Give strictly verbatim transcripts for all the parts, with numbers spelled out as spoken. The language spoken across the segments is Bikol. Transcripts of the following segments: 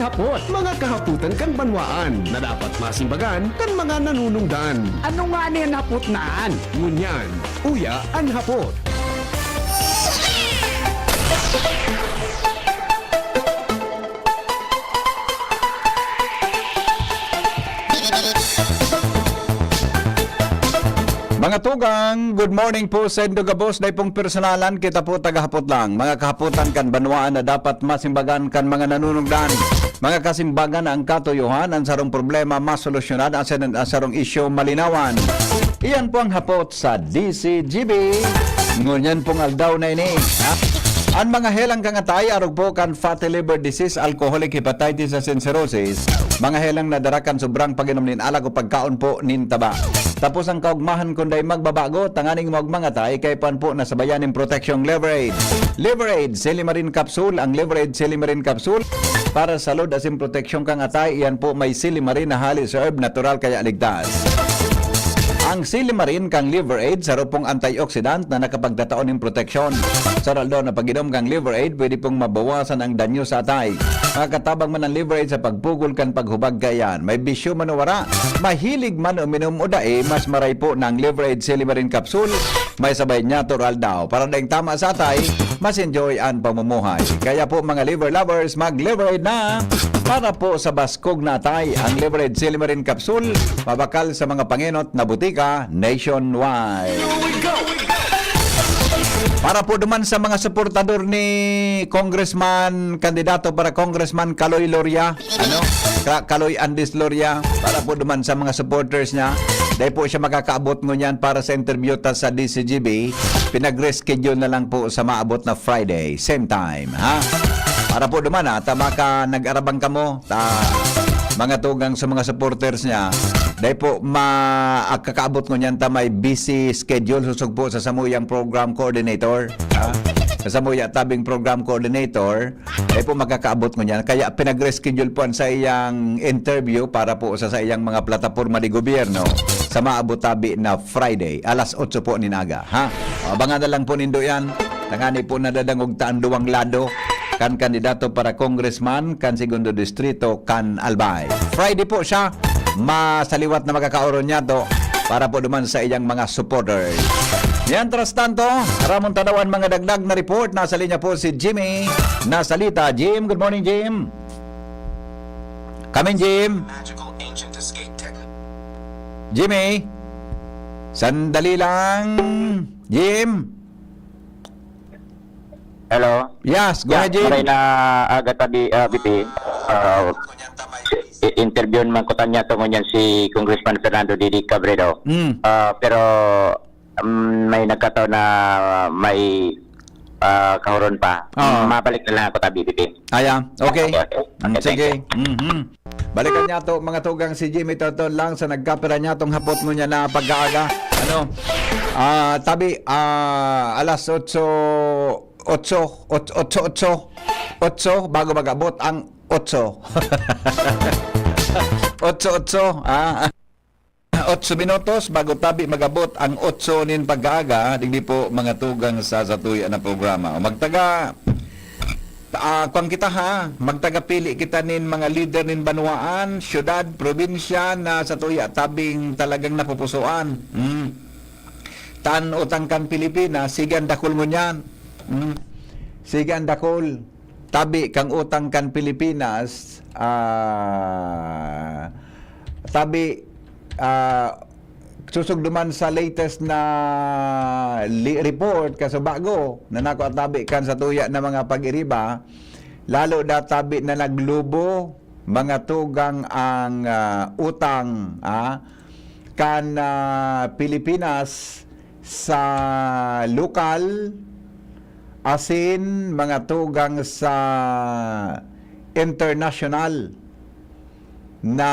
Hapot, mga kahapotan kan banwaan na dapat masimbagan kan mga nanunungdan. Ano nga ni an hapot na an? Ngunyan, uya an hapot. Mga tugang, good morning po sa indo gabos. Dai pong personalan, kita po tagahapot lang. Mga kahapotan kan banwaan na dapat masimbagan kan mga nanunungdan. Mga kasimbagan, ang katuyohan, ang sarong problema masolusyonan, ang, san- ang sarong isyu malinawan. Iyan po ang hapot sa D C G B. Ngunyan pong aldaw na ini, ha? An mga helang kan atay, arog po kan fatty liver disease, alcoholic hepatitis asin cirrhosis, mga helang na dara kan sobrang pag-inom nin alak o pagkaon po nin taba. Tapos ang kaugmahan kun dai magbabago, tanganing maugmang atay, kaipuhan po na sabayan nin proteksyong Liver Aid. Liver Aid, Silimarin Capsule. Ang Liver Aid Silimarin Capsule para sa salud asin proteksyon kan atay, iyan po may silimarin na halis herb, natural kaya ligtas. Ang silimarin kan Liver Aid, saro pong antioxidant na nakapagtatao nin proteksyon. Sa aldaw na pag-inom kan Liver Aid, pwede pong mabawasan ang danyo sa atay. Makakatabang man ang Liver Aid sa pagpugol kan paghubag kaiyan. May bisyo man o wara, mahilig man uminom o dai, mas maray po na ang Liver Aid Silimarin Capsule. May sabay niya natural daw. Para daing tama sa atay, mas enjoy ang pamumuhay. Kaya po, mga liver lovers, mag-Liver Aid na! Para po sa baskog na atay, ang Liver Aid Silimarin Capsule, mabakal sa mga pangenot na butika nationwide. Para po duman sa mga suportador ni Congressman, kandidato para Congressman Kaloy Loria, ano? Ka- Kaloy Andes Loria, para po duman sa mga supporters niya. Dai po siya makakaabot ngunyan para sa interview ta sa D C G B. Pinag-reschedule na lang po sa maabot na Friday, same time, ha? Para po duman, ha, ta baka nag-arabang kamo, ta mga tugang sa mga supporters niya. Dai po ma-, kakaabot ngunyan ta may busy schedule, susog po sa samuyang program coordinator, ha? Sa samuya tabing program coordinator, dai po makakaabot ngunyan. Kaya pinag-reschedule po ang sa iyang interview para po sa, sa iyang mga plataporma de gobyerno sa maabot tabi na Friday, alas otso po nin aga, ha? Abangan na lang po nindo yan. Tangani po nadadangog ta ang duwang lado, kan kandidato para congressman, kan segundo distrito, kan Albay. Friday po siya, masaliwat na makakaoron niya to para po duman sa iyang mga supporters. Mientras tanto, ramon tanawan mga dagdag na report. Nasa linya po si Jimmy Nasalita. Jim, good morning, Jim. Kamin, Jim. Jimmy. Sandali lang. Jim. Hello? Yes, go ahead, Jim. Maray na aga tabi, uh, B P. Uh, interview man ko tanya to ngunyan si Congressman Fernando Didi Cabredo. Mm. Uh, pero um, may nagkataon na may uh, kahuron pa. Uh, Mabalik na lang ako tabi, B P. Ayan, okay. okay, okay. Mm, okay sige. Mm-hmm. Balikan niya to, mga tugang, si Jimmy Toton lang sa nagkapira niya tong hapot mo niya na pagkaaga. Ano? Ah, tabi, ah, alas otso, otso, otso, otso, otso, otso, bago mag-abot ang otso. Otso, otso, ah. Otso minutos bago tabi mag-abot ang otso nin pagkaaga, digdi po mga tugang sa satuya na programa. O magtaga Ah, kwan kita ha, magtagapili kita nin mga lider nin banwaan, syudad, probinsya na sa tuya tabing talagang napupusoan. Mm. Tan utang kan Pilipinas, sige ang dakul ngunyan. Mm. Sige ang dakul. Tabi kang utang kan Pilipinas, ah, tabi, ah, Susog duman sa latest na li- report, kasubago, na nako atabi kan sa tuya na mga pag-iriba, lalo na tabi na naglubo, mga tugang ang ah, utang ah, kan ah, Pilipinas sa lokal, asin mga tugang sa international na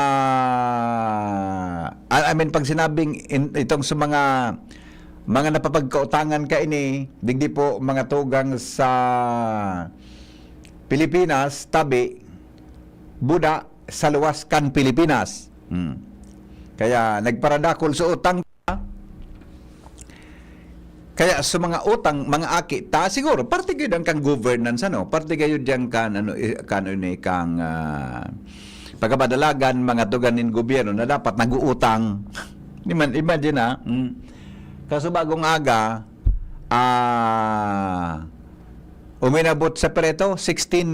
I I mean pag sinabing in, itong sa mga mga napapagkautangan kaini, digdi po mga tugang sa Pilipinas, tabi, buda sa luwas kan Pilipinas. Hmm. Kaya nagparadakol sa utang Kaya sa mga utang, mga aki ta, siguro, parte gayud ang kang governance, ano? Parte gayud yang kan, ano, eh, kan, ano, eh, kang, ah, pagkabadalagan, mga tugang nin gobyerno na dapat nag-uutang. Ima-, imagine, ah, mm. Kaso bagong aga, ah, uminabot sa preto, sixteen.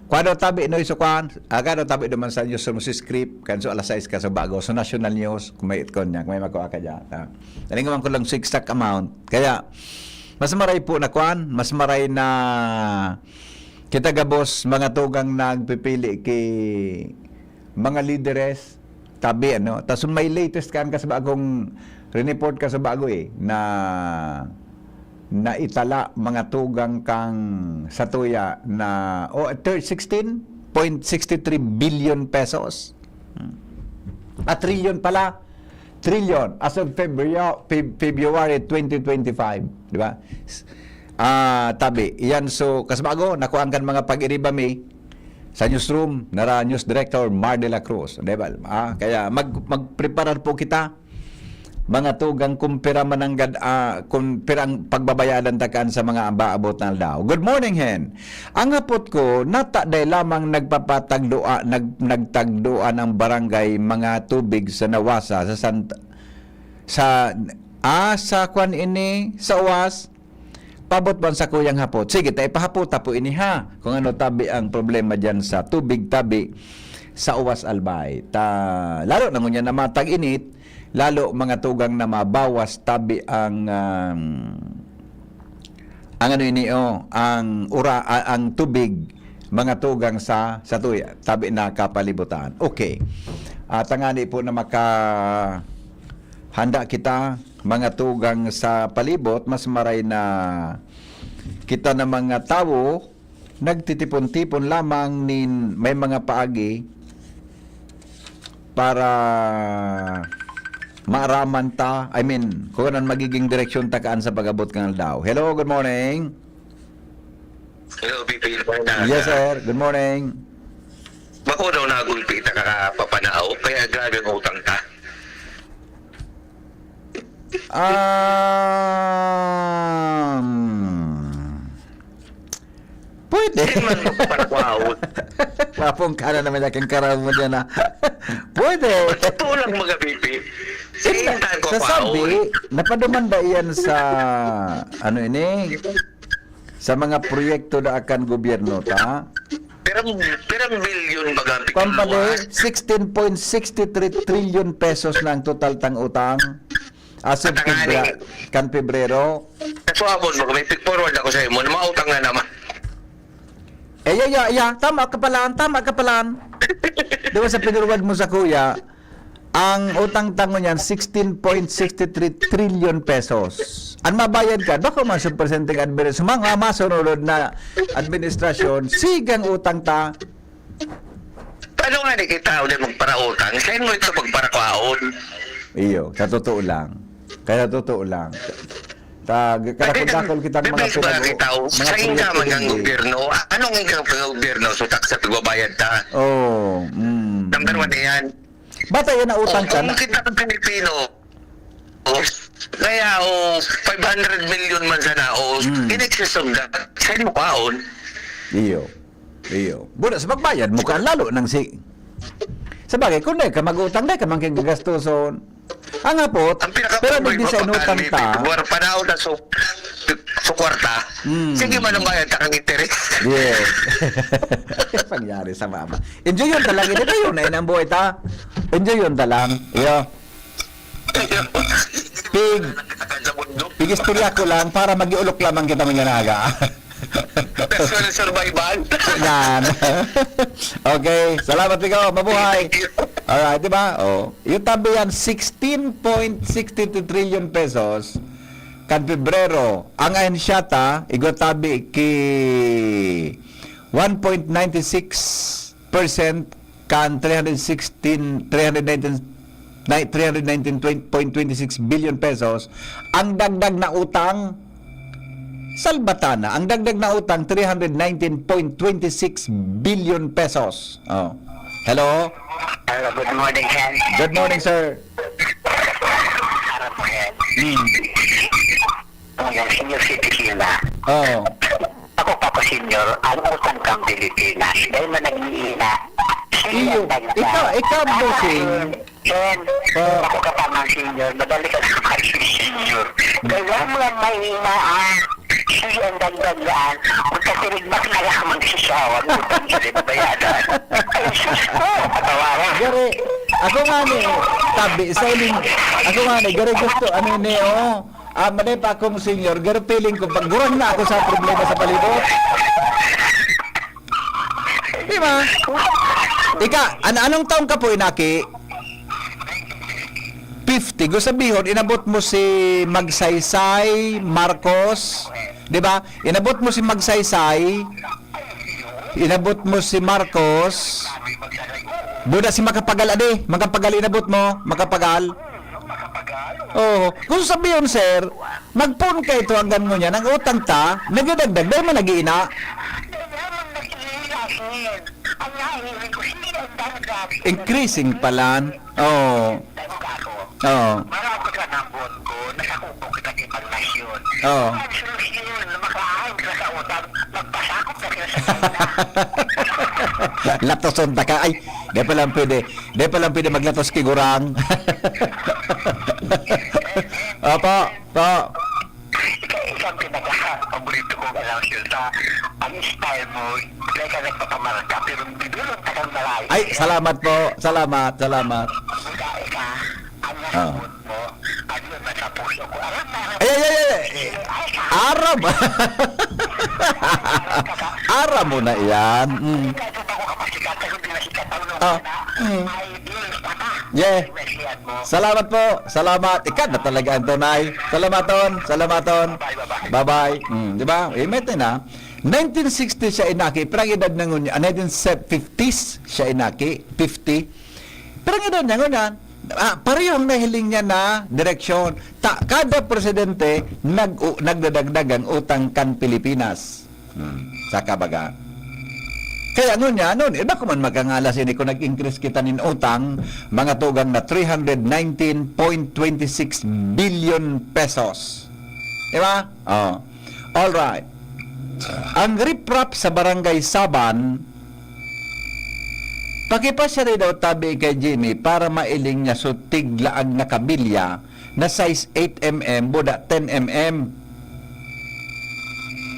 Kwan daw tabi, no, iso kwan. Ah, kwan daw tabi naman sa news, sa script, kan so alas sais ka sa bago. So, national news, kung may itkon niya, kung may makua ka dyan. Ah, talingawan ko lang sa exact amount. Kaya, mas maray po na kwan, mas maray na kita gabos, mga tugang nagpipili ki mga lideres, tabi, ano? Tas may latest kan ka sa bagong, rineport ka sa bago, eh, na, na itala mga tugang kang satuya na, oh, thir-, sixteen point six three billion pesos. Hmm. Ah, trillion pala. Trillion as of February, Feb-, February twenty twenty-five, di ba? S-, ah, tabi. Yan, so, kasbago, nakuhaan kan mga pag-iriba mi sa newsroom, nara News Director Mar de la Cruz. Di ba? Ah, kaya mag-, magpreparar po kita, mga tugang, kung pira mananggad, ah, kung pirang pagbabayadan takaan sa mga abaabot na aldaw. Good morning, Hen. Ang hapot ko, nata day lamang nagpapatagdoa, nag-, nagtagdoan ang barangay mga tubig sa Nawasa, sa Santa, sa, ah, sa kwan ini, sa Uwas, pabot man sa kuyang hapot. Sige, ta ipahapot ta po ini ha. Kung ano tabi ang problema diyan sa tubig tabi sa Uwas Albay. Ta, lalo na ngunyan na matag-init, lalo mga tugang na mabawas tabi ang, um, ang ano ini, oh, ang ura-, a-, ang tubig, mga tugang sa, sa tuya, tabi na kapalibutan. Okay. At tangani po na maka-, handa kita, mga tugang sa palibot, mas maray na kita na mga tawo, nagtitipon-tipon lamang nin may mga paagi para maaraman ta, I mean, kung anong magiging direksyon ta kaan sa pag-abot kan aldaw. Hello, good morning. Hello, B P Fernanda. Yes, sir. Good morning. Bako daw nagulpi ta kakapapanao, kaya grabe ang utang ta. Um, pwede. Di man magpapanakwao. Papong ka na naman yung karaw mo dyan, ha? Pwede. Totoo lang, mga B P. Sa Ina, intan ko sa kwaon. Sabi, napaduman ba iyan sa, ano ini? Sa mga proyekto na akan gobyerno, ta? Pirang, pirang bilyon baga ang Pampali, pinuluwas. sixteen point six three trillion pesos na ang total tang utang. As of At ang Febra- ani? kan Pebrero. Kaso amon, mag may forward ako sa imo, na mautang na naman. Eh, ya, ya, ya. Tama ka pala, tama ka pala. Di ba sa pinurwad mo sa kuya, ang utang tango niyan, sixteen point six three trillion pesos. Ang mabayad ka, baka man sa presenting administration, mga masunod na administrasyon, sigang utang ta. Paano nga ni kita ulit magparautang? Saan mo ito magparakwaon? Iyo, sa totoo lang. Kaya totoo lang. Ta, karakol-dakol kitang mga Bibis ba pinag- kita? mga Sa inga proyekto man ang hindi. gobyerno? Anong inga ang gobyerno? Sutak sa pagbabayad ta? Oh, mm. Number one na yan. Bata yan na utang Oh, ka kung na. Kita ang Pilipino, oh, kaya oh, five hundred million man sana, oh, Mm. in excess of that, sa inyo kaon, Iyo. Iyo. Buda sa pagbayad mo ka, lalo nang si... Sa bagay, kung dahil ka mag-utang, dahil ka man kayong gagastoson. Ang hapot, ang pinaka pero digdi sa inutang ta. Buwar pa na ako na su, su kwarta. Mm. Sige man ang bayad ta kang interes. Yes. Pangyari sa mama. Enjoy yun talaga. Dito yun, na yun ang buhay ta. Enjoy yun talang. Iyo. Pig, pigistorya ko lang para mag-iulok lamang kita mga naga. Personal survival. Yan. Okay, salamat ikaw. Mabuhay. Thank you. Alright, di ba? Oh, yung tabi yan, sixteen point six two trillion pesos. Kan Pebrero, ang ahensya ta, igwa tabi ki one point nine six percent kan three hundred sixteen, three hundred nineteen, ni-, three hundred nineteen point twenty six billion pesos, ang dagdag na utang, salbatana, ang dagdag na utang, three hundred nineteen point twenty six billion pesos. Oh. Hello? Hello, good morning, Ken. Good morning, sir. Harap mo, Ken. Hmm. Ngayon, senior citizen na. Oo. Ako pa ko senior, ang utang kang Pilipinas. Dahil man nag-iina. Iyo, ikaw, ikaw, bossing. Ken, oh, ako ka pa man senior, madali ka na mag-senior. Kaya mo lang may inaan. Sige, ang dagdag yan. Magkasirigbak na lang magsisiyawan. Utang ka rin bayadan. Ay, sus ko, patawaran. Gari, ako nga ni, tabi, sa iling, ako nga ni, gari gusto, ano ni, oh, ah, maday pa akong senior, gari feeling ko, pag gurang na ako sa problema sa palibot. Di ba? Ika, an anong taon ka po, inaki? Fifty. Gusto sabihon, inabot mo si Magsaysay, Marcos, di ba? Inabot mo si Magsaysay, inabot mo si Marcos, buda si Makapagal, adi, Makapagal, inabot mo, Makapagal. Oo. Gusto sabihon, sir, magpoon ka ito hanggang ngunyan, ang utang ta, nagdadagdag, dahil man nag-iina. Increasing palan. Oo. Oo. Marako ka ng buwan ko, nakakupo kita kay Panglasyon. Oo. Ang solusyon na makaahon ka sa utang, magpasakop na kita sa China. Latoson ta ka. Ay, di pa lang pwede. Di pa lang pwede maglatos ki gurang. Opo, po. Ika, ika ang pinaka-paborito kong announcer sa ang style mo. Dahil ka nagpapamarka, pero bibiro ang tagang malayo. Ay, salamat po. Salamat, salamat. Ika, ika, ang Ah. nasabot mo, ano yun, nasa puso ko. Alam na, alam Ay, ay, ay, ay, ay. Ay, ka. Aram. Aram mo na yan. Mm. Kahit pa ako kapasikat, pero di na sikat. Ano Ah. na, Mm. ay, di, pata. Yeah. Ay, nasiyan mo. Salamat po. Salamat. Ika na talaga ang tunay. Salamaton. Salamaton. Bye-bye, bye-bye. Bye-bye. Mm, di ba? Eh, may na. Nineteen sixty siya inaki. Pero ang edad na ngunyan, ah, nineteen fifties siya inaki. Fifty. Pero ang edad niya ngunyan, ah, parehong nahiling niya na direksyon. Ta, kada presidente, nag, u, nagdadagdag ang utang kan Pilipinas. Hmm, saka baga. Kaya ngunyan, nun, iba ko man magkangalas ini kung nag-increase kita nin utang, mga tugang na three hundred nineteen point twenty six billion pesos. Di ba? Oh. All right. Ang riprap sa Barangay Saban, pakipasya rin daw tabi kay Jimmy para mailing niya so tiglaag na kabilya na size eight M M, buda ten M M.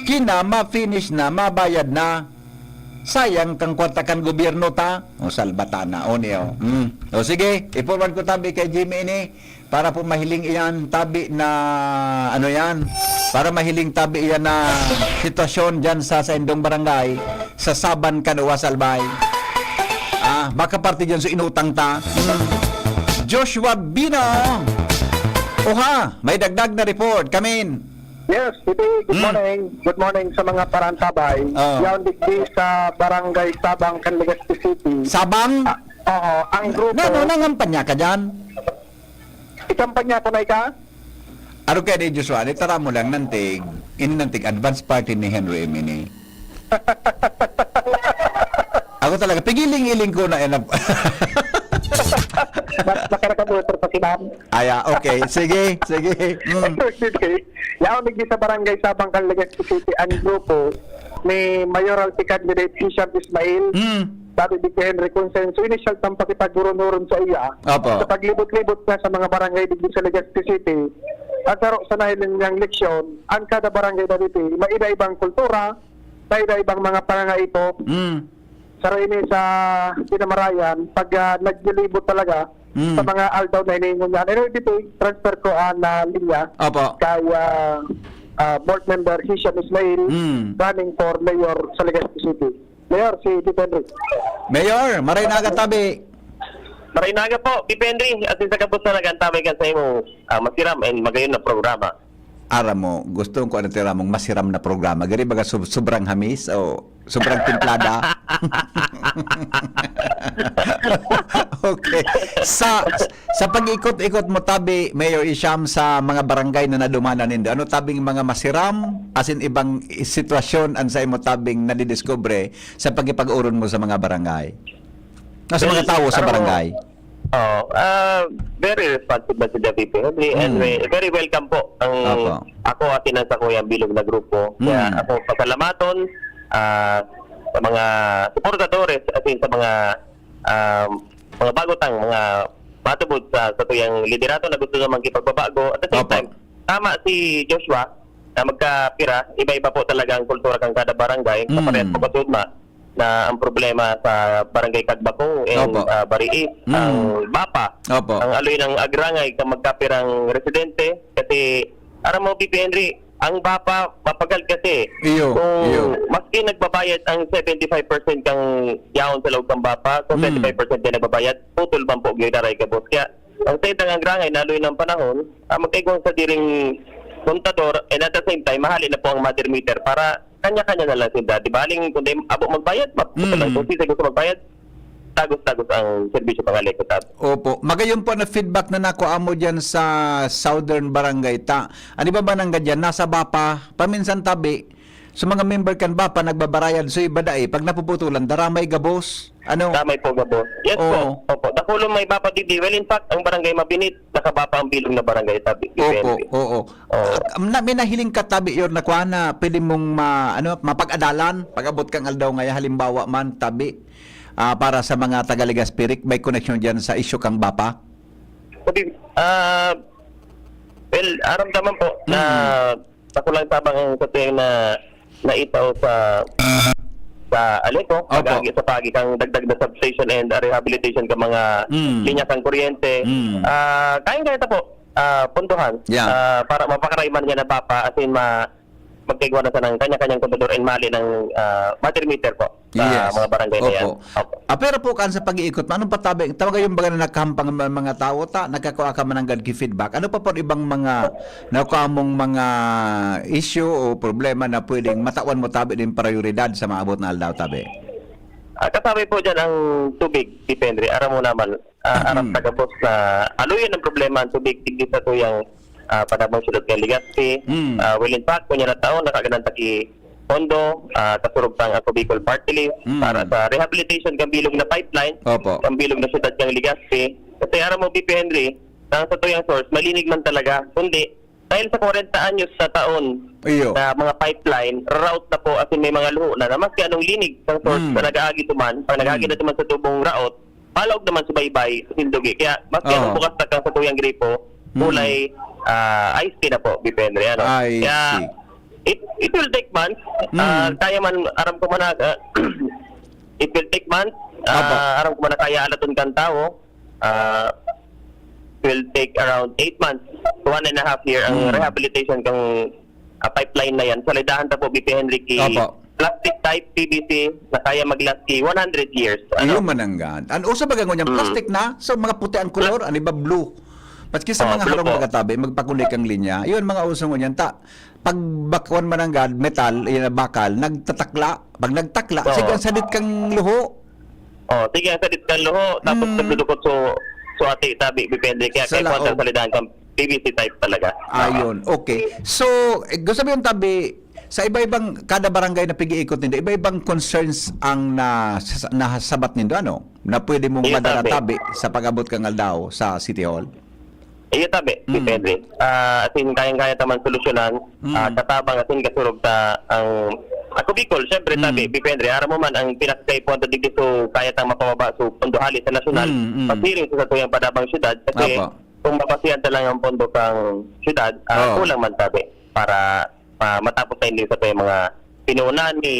Kina, ma-finish na, mabayad na. Sayang kang kwarta kan gobyerno ta. O, salbata na. O, niyo. Mm. O, sige, iporman ko tabi kay Jimmy ini para po mahiling iyan tabi na, ano yan, para mahiling tabi iyan na sitwasyon dyan sa, sa indong barangay, sa Saban, Canoas, Albay. Ah, baka parte dyan sa inutang ta. Mm. Joshua Bino. Oha, may dagdag na report. Kamin. Yes, Titi, good Hmm. morning. Good morning sa mga parantabay. Oo. Yaon digdi sa Barangay Sabang, Legazpi City. Sabang? Ah, oo, ang grupo Na, ano, nangampanya ka dyan? Ikampanya ko na ika? Aro kaya ni Joshua, ni tara mo lang nantig, in nantig advance party ni Henry M ini. Ako talaga, pigiling-iling ko na, eh, na- Mas makarakabotor pa si Ma'am. Aya, okay. Sige, sige. Mm. Okay. Yaon digdi sa Barangay Sabang, Legazpi City, ang grupo ni Mayoralty candidate Hisham Ismail. Mm. Sabi di kay Henry Consenso, initial tang pakipaghuron-huron sa iya. Opo. Sa paglibot-libot niya sa mga barangay digdi sa Legazpi City, ang saro sa nahiling niyang leksyon, ang kada barangay na dito, may iba-ibang kultura, may iba-ibang mga pangangaipo. Mm. Saro ini sa pinamarayan, pag, ah, naglilibot talaga Mm. sa mga aldaw na hinihingon niya. Anyway, dito, transfer ko ang, ah, linya Opo. kay, ah, ah, board member Hisham Ismail, Mm. running for mayor sa Legazpi City. Mayor, si Tito Henry. Mayor, maray na agad tabi. Maray na agad po, Tito Henry. At sa kabos na nagantabay ka sa imo, ah, masiram and magayon na programa. Aram mo, gusto ko ano tira mong masiram na programa. Gari baga sob-, sobrang hamis o sobrang timplada? Okay. Sa, sa pag-ikot-ikot mo tabi, Mayor Isham, sa mga barangay na nadumanan nindo, ano tabing mga masiram? As in, ibang sitwasyon ang sa imo tabing nadidiskubre sa pagkipag-uron mo sa mga barangay? Na sa mga Well, tao sa ano, barangay? Oo, ah, very responsive na si David Henry, and Mm. we-, very welcome po ang Opo. ako at ang sakuyang bilog na grupo. Kaya Mm. ako pasalamaton, ah, sa mga suportadores, as in sa mga, um, mga bago tang mga matubod sa, sa tuyang liderato na gusto naman kipagbabago. At the same Opo. time, tama si Joshua na magkapira, iba-iba po talaga ang kultura kan kada barangay. Sa Mm. parehas po kasudma, na ang problema sa Barangay Cagbacong and, Opo. ah, Bariis, Mm. ang BAPA, Opo. ang aloy ng agrangay kan magkapirang residente. Kasi, aram mo, B P Henry, ang BAPA, mapagal kasi. Iyo, Kung iyo. maski nagbabayad ang seventy-five percent kang yaon sa loob ng BAPA, kung Mm. twenty-five percent din nagbabayad, putol man po giraray ka, boss. Kaya, ang sa itang agrangay, na aloy ng panahon, ah, magkaigwang sa diring kontador, and at the same time, mahali na po ang mother meter para kanya-kanya na lang sinda. Di ba? Aling, kung di abo magbayad, maputol lang. Mm. Kung sisay gusto magbayad, tagos-tagos ang serbisyo, pangalian ko, Tab. Opo. Magayon po na feedback na nakuha mo dyan sa Southern Barangay. Ta, ano ba ba nang gadyan? Nasa BAPA, paminsan tabi, sa mga member kan BAPA, nagbabarayad, so iba dai. Pag napuputulan, daramay gabos. Ano? Damay po, gabos. Yes Oo. po. Opo. Dakulon may BAPA digdi. Well, in fact, ang Barangay Mabinit, naka-BAPA ang bilog na barangay, Tab, Opo, Henry. oo. Oo. Ah, na, may nahiling ka, tabi, Yor, na kuha na pwede mong ma-, ano, mapag-adalan pag-abot kang aldaw ngaya, halimbawa man, tabi, ah, para sa mga taga Legazpi, may koneksyon diyan sa isyu kang BAPA? Sabi, ah, well, aram naman po na Mm. sa kulang tabang ang sa tuwing na naitaw sa, sa Aleco, Opo. pag-agi sa pagi kang dagdag na substation and rehabilitation ka mga Mm. linya kang kuryente. Mm. Ah, kayang-kaya ta po, ah, puntuhan, Yeah. ah, para mapakaray man niya na BAPA, as in, ma-, magkaigwa na sa ng kanya-kanyang kontador and mali ng, ah, water meter po sa Yes. mga barangay na yan. Opo. Opo. Ah, pero po, kan sa pag-iikot, anong patabi, tawag yung baga na nagkahampang ang mga tao, ta, nagkakua ka man nanggad ki feedback. Ano pa po ibang mga nakuha mong mga issue o problema na pwedeng matawan mo tabi din prioridad sa maabot na aldaw, tabi? Ah, kasabay po dyan ang tubig, depende. Aram mo naman, ah, aram Mm. taga boss na aluyon ang problema ang tubig, digdi sa tuyang, ah, panabang syudad ng Legazpi. Mm. Ah, well, in fact, kunya na taon, nakaganan ta ki pondo, ah, kasurog tang Ako Bicol Party List Mm. para sa rehabilitation kang bilog na pipeline, Opo. kang bilog na syudad ng Legazpi. Kasi aram mo, B P Henry, ang sa tuyang source, malinig man talaga. Kundi, dahil sa kwarenta anyos sa taon Iyo. na mga pipeline, route na po, as in may mga luho na, na maski anong linig ng source Mm. na nag-aagi tuman, pag nag-aagi Mm. na tuman sa tubong route, palaog naman sa baybay, sa sindugi. Kaya, maski Oo. anong bukas na kang sa tuyang gripo, Mm. kulay, ah, ice tea na po, depende, ano. I Kaya, see. it, it will take months. Mm. Ah, kaya man, aram ko man na, ah, it will take months. Opo. Ah, aram ko man na kaya alaton kang tao. Ah, will take around eight months to one and a half year ang Mm. rehabilitation kang, ah, pipeline na yan. Salidahan ta po, B P Henry, ki Opo. plastic type, P V C, na kaya mag-last ki one hundred years. Ano? Iyo mananggad. Ang uso baga ngunyan, Mm. plastic na? So, mga puti ang kolor, Plas- ang iba blue. Maski sa Oh, mga blue harong po. Nagatabi, magpakulay kang linya. Yun, mga uso ngunyan. Ta, pag bakwan mananggad, metal, yun na bakal, nagtatakla. Pag nagtakla, Oo. sige, ang sadit kang luho. Oh, sige, ang sadit kang luho, tapos Mm. nagdudukot so, so ati, tabi, depende. Kaya Sa kaya laog. Kung salidahan kang P V C type talaga. Ayun, okay. So, eh, gusto mo yung tabi, sa iba-ibang, kada barangay na pag-iikot ninyo, iba-ibang concerns ang na-, nasabat nindo, ano? Na pwede mong Iyo, madala tabi. Tabi sa pag-abot kang aldaw sa City Hall? Iyo, tabi, Mm. depende. Ah, as in, kayang-kaya ta man solusyonan, Mm. ah, katabang, as in, kasurog ta ang, ako, Bicol, syempre, Mm. tabi, depende. Aram mo man, ang pinakakaipuhan ta digdi, so, kaya tang mapababa, so, pondo hali sa nasyonal, Mm, mm. pasiring sa satuyang padabang syudad, kasi Opo. kung mapasihan ta lang ang pondo kang syudad, ah, Oo. kulang man tabi para, ah, matapos na hindi sa mga pinunan ni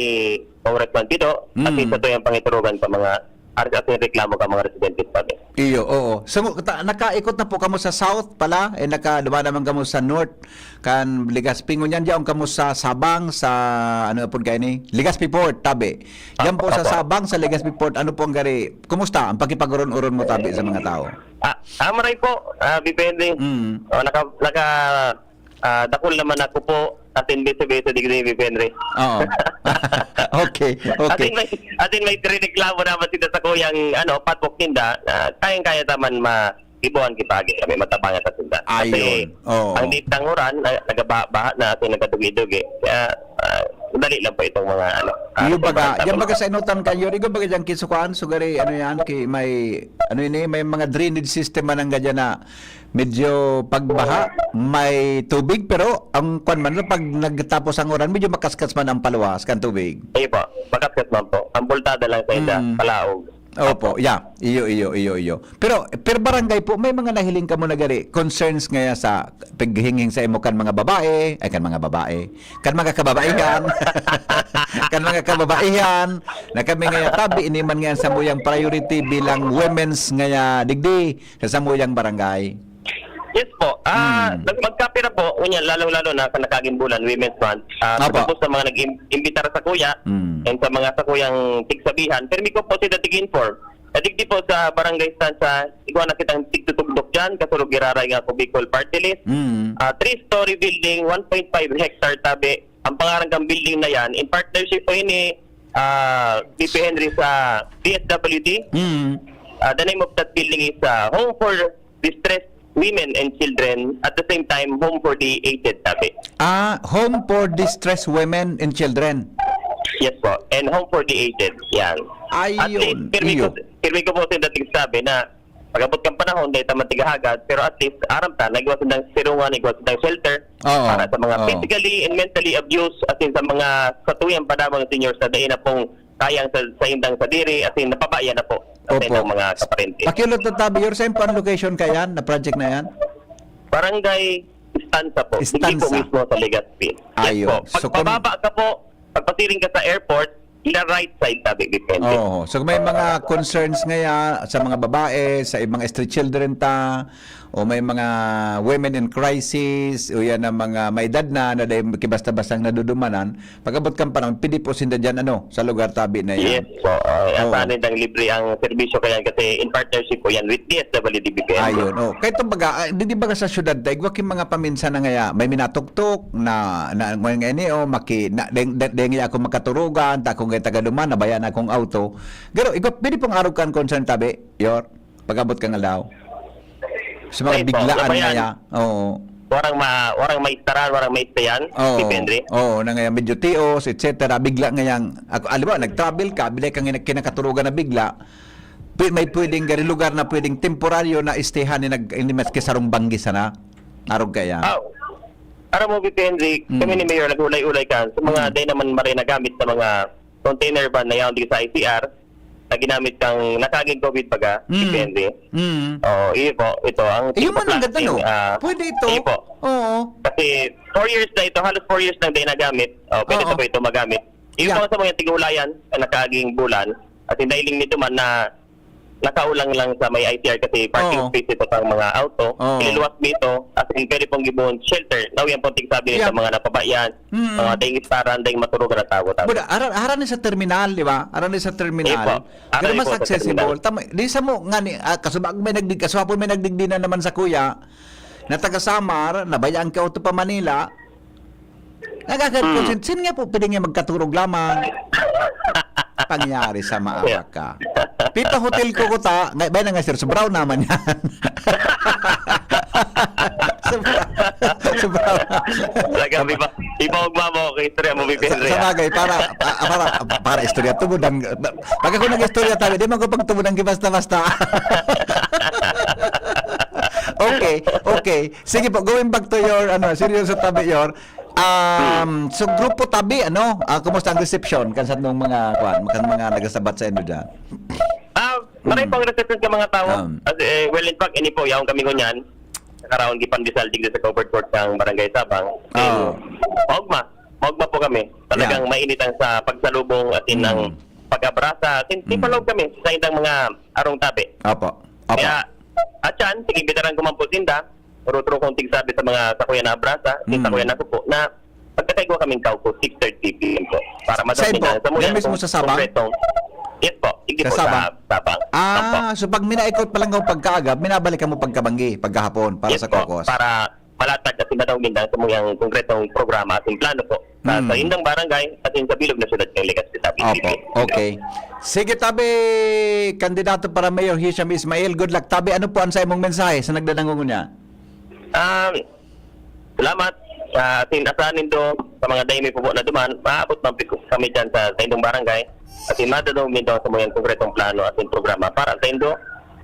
Congressman Guido, at Mm. sa tuyang pangiturugan sa mga ar-, at yung reklamo ka mga residente sa tabi. Iyo, oo. So, ta-, nakaikot na po kamo sa South pala, eh, nakaduman naman kamo sa North, kan Legazpi. Ngunyan, diyan kamo sa Sabang, sa, ano po kayo ni? Legazpi Port, tabi. Diyan po sa Opo. Sabang, sa Legazpi Port, ano po ang gari? Kumusta ang pakipag-uron-uron mo, tabi, sa mga tao? Ah, ah, maray po. Ah, depende. Mm. Oh, naka, naka, ah, dakul naman ako po. Atin bese-bese digdi, depende. Oo. Okay, okay. Atin may, atin may reklamo naman sila sa kuyang, ano, patwok ninda, na kayang-kaya naman ma-, ibuhan kita, agi kami, matabangan sa tinda. Kasi Ayun. Oo. ang di tanguran, na, nagaba-, baha na, atin nagkadugi-dugi. Kaya, ah, Dali lang po itong mga ano, ah, Iyo baga, resumbahan diyan baga namin. Sa inutan kayo, igo baga diyan kisukuan, so gari, ano yan, ki, may, ano ini, may mga drainage system man ang gadyan na medyo pagbaha, may tubig, pero ang kwan man, pag nagtapos ang uran, medyo makaskas man ang paluwas kan tubig. Iyo po, makaskas man po. Ang bultada lang sa inda, Mm. palaog. Opo, Opo. Yeah. Iyo, iyo, iyo, iyo. Pero, per barangay po, may mga nahiling kamo na gari, concerns ngaya sa paghinghing sa imo kan mga babae, ay, kan mga babae, kan mga kababaihan, kan mga kababaihan, na kami ngaya tabi, ini man ngaya samuyang priority bilang women's ngaya digdi sa samuyang barangay. Yes po. Ah, Hmm. nag-, magkapira po, unya, lalong-lalo na sa nakaaging bulan, Women's Month. Ah, Apo. Sa mga nag-im-, imbitar sa kuya, Hmm. and sa mga sa kuyang tigsabihan, permi ko po sila tig-inform. Nadigdi po sa Barangay Stanza, igwa na kitang tigtutugdok dyan, kasurog giraray nga ako Bicol Party List. Mm. Ah, three-story building, one point five hectare tabi. Ang pangaran kang building na yan, in partnership po ini, ah, V P Henry sa D S W D. Mm. Ah, the name of that building is, ah, Home for Distressed Women and Children, at the same time, Home for the Aged tabi. Ah, Home for Distressed Women and Children. Yes po, and Home for the Aged, yan. At Ayun, least, pirmi iyo. ko, pirmi ko po sa dating sabi na pag-abot kang panahon, dahil tama tigahagad, pero at least, aram ta, nagwa sindang sirungan, nagwa sindang shelter Oo, para sa mga oo. physically and mentally abused, as in sa mga satuyang padamang seniors na dai na pong kayang sa, sa indang sadiri, as in, napabayan na po sa Opo. indang mga kaparente. Pakiulot na tabi, your same pan location ka yan, na project na yan? Barangay Stanza po. Hindi po Stanza. mismo sa Legazpi. Yes Ayun. po. So, kung Pagpababa ka po, pagpasiring ka sa airport, ina right side tabi, depende. Oo. So, may mga concerns ngaya sa mga babae, sa mga street children ta, o may mga women in crisis, o yan ang mga may edad na, na dahil kibasta-bastang nadudumanan, pag-abot kang panahon, pwede po sinda dyan, ano, sa lugar tabi na yan. Yes po. Ay, Oo. asahan nindang libre ang serbisyo kaya kasi in partnership po yan with D S W D B P N. Ayun, oh. Kahit ang baga, ah, di, di baga sa syudad, ta, igwa king mga paminsan na ngaya, may minatuktok na, na, ngayon, ngayon, oh, maki, na, deng, deng, deng, ako makaturugan, ta akong taga duman, nabayaan akong auto. Pero, igwa, pwede pong arog kan concern tabi, Yor? Pag-abot kang aldaw? Sa mga Ay, po, biglaan nabayan. ngaya. Oo. Warang ma-, warang maistaran, warang maistayan, Oo. depende. Oo, na ngaya medyo tios, et cetera. Bigla ngayang, ako, alam mo, nag-travel ka, bilay kang ina-, kinakaturugan na bigla, pi-, may pwedeng gari lugar na pwedeng temporaryo na istehan ni nag-, ni maski sarong banggi sana. Arog kaya. Ah, aram mo, Vice Henry, Mm. kami ni Mayor, nag-ulay-ulay kan sa mga Mm. day naman maray na gamit sa mga container van na yaon di sa I C R, na ginamit kang nakaging COVID baga, Mm. depende. Mm. Oo, iyo po, ito, ang Iyo man ang tigpa-plastic, ganda, no? ah, Pwede ito. iyo po. Oo. Kasi four years na ito, halos four years nang di nagamit. Oh, pwede Oo. ito po ito magamit. Iyo Yeah. po sa mga tigulayan, na nakaging bulan, at hinahiling nito man na nakaulang lang sa may I C R kasi parking Oo. space ito pang mga auto. Oo. Ililuwas mo ito, at pwede pong gibuhon shelter. Now, yan pong tigsabi Yeah. sa mga napabayan, Mm. mga dayong istaran, dayong maturugan na tawo, tawo. Buda, aran, aran ni sa terminal, di ba? Aran ni sa terminal. Iyo po. Aran Pero ni mas po sa accessible. terminal. Tama, di sa mo, nga ni, ah, kasubag may nagdig-, kaswapon may nagdigdi na naman sa kuya, na taga Samar, nabayaan ka auto pa Manila, nagagad ko, Hmm. sin, sin nga po, pwede nga magkaturog lamang. Pangyari sa maawa Yeah. ka. Pipa hotel ko kuta, ngay-, bay na nga, sir, sobraw naman yan. Sobra, sobra. Talagang iba, iba ugma mo, kay istorya mo, Bibi Sa, Andrea. sa bagay, para, pa-, para, para istorya, tubod ang, pag ako nag-istorya tayo, di man ko pagtubod ang basta-basta. Okay, okay. Sige po, going back to your, ano, seryoso tabi, your, um, Hmm. so grupo tabi, ano? Ah, kumusta ang reception kan sa mga, kwan, kan mga nagasabat sa inyo dyan? Ah, maray Hmm. pang reception ka mga tao. Um. As, eh, well, in fact, ini po, yaon kami ngunyan. Nakaraon gipandesal digdi sa covered court ng Barangay Sabang. Ah. Maugma. Maugma po kami. Talagang Yeah. mainit ang sa pagsalubong at in ang Hmm. pag-abrasa. At in, Hmm. ipalog kami sa indang mga arong tabi. Opo. Opo. Kaya, at yan, sige, bitaran ko man po sinda. Rutro kong tigsabi sa mga sakuya na abrasa, Mm. sakuya na kuko, na pagkakaigwa kaming kauko, six thirty P M po. Para Sa madali inyo? na. Sa Yan muyang mismo kung sa Sabang? konkretong, yes po, hindi Sa po Sabang? sa Sabang. Ah, Opo. so pag minaikot pa lang kung pagkaagap, minabalik ka mo pagkabanggi, pagkahapon, para Yes sa po, kokos. para malatag at madawgin lang sa muyang konkretong programa at yung plano po sa, Mm. sa indang barangay at yung sa bilog na syudad ng Legazpi, Tabi Opo, City. okay. Sige, tabi, kandidato para mayor, Hisham Ismail. Good luck, tabi. Ano po ang sa imong mensahe sa nagdadangog niya? Um, salamat. Ah, asin, asahan nindo sa mga daymi po na duman, maabot man po kami dyan sa, sa indong barangay. Asin, madadong nindo sa mga konkretong plano asin programa para sa indo.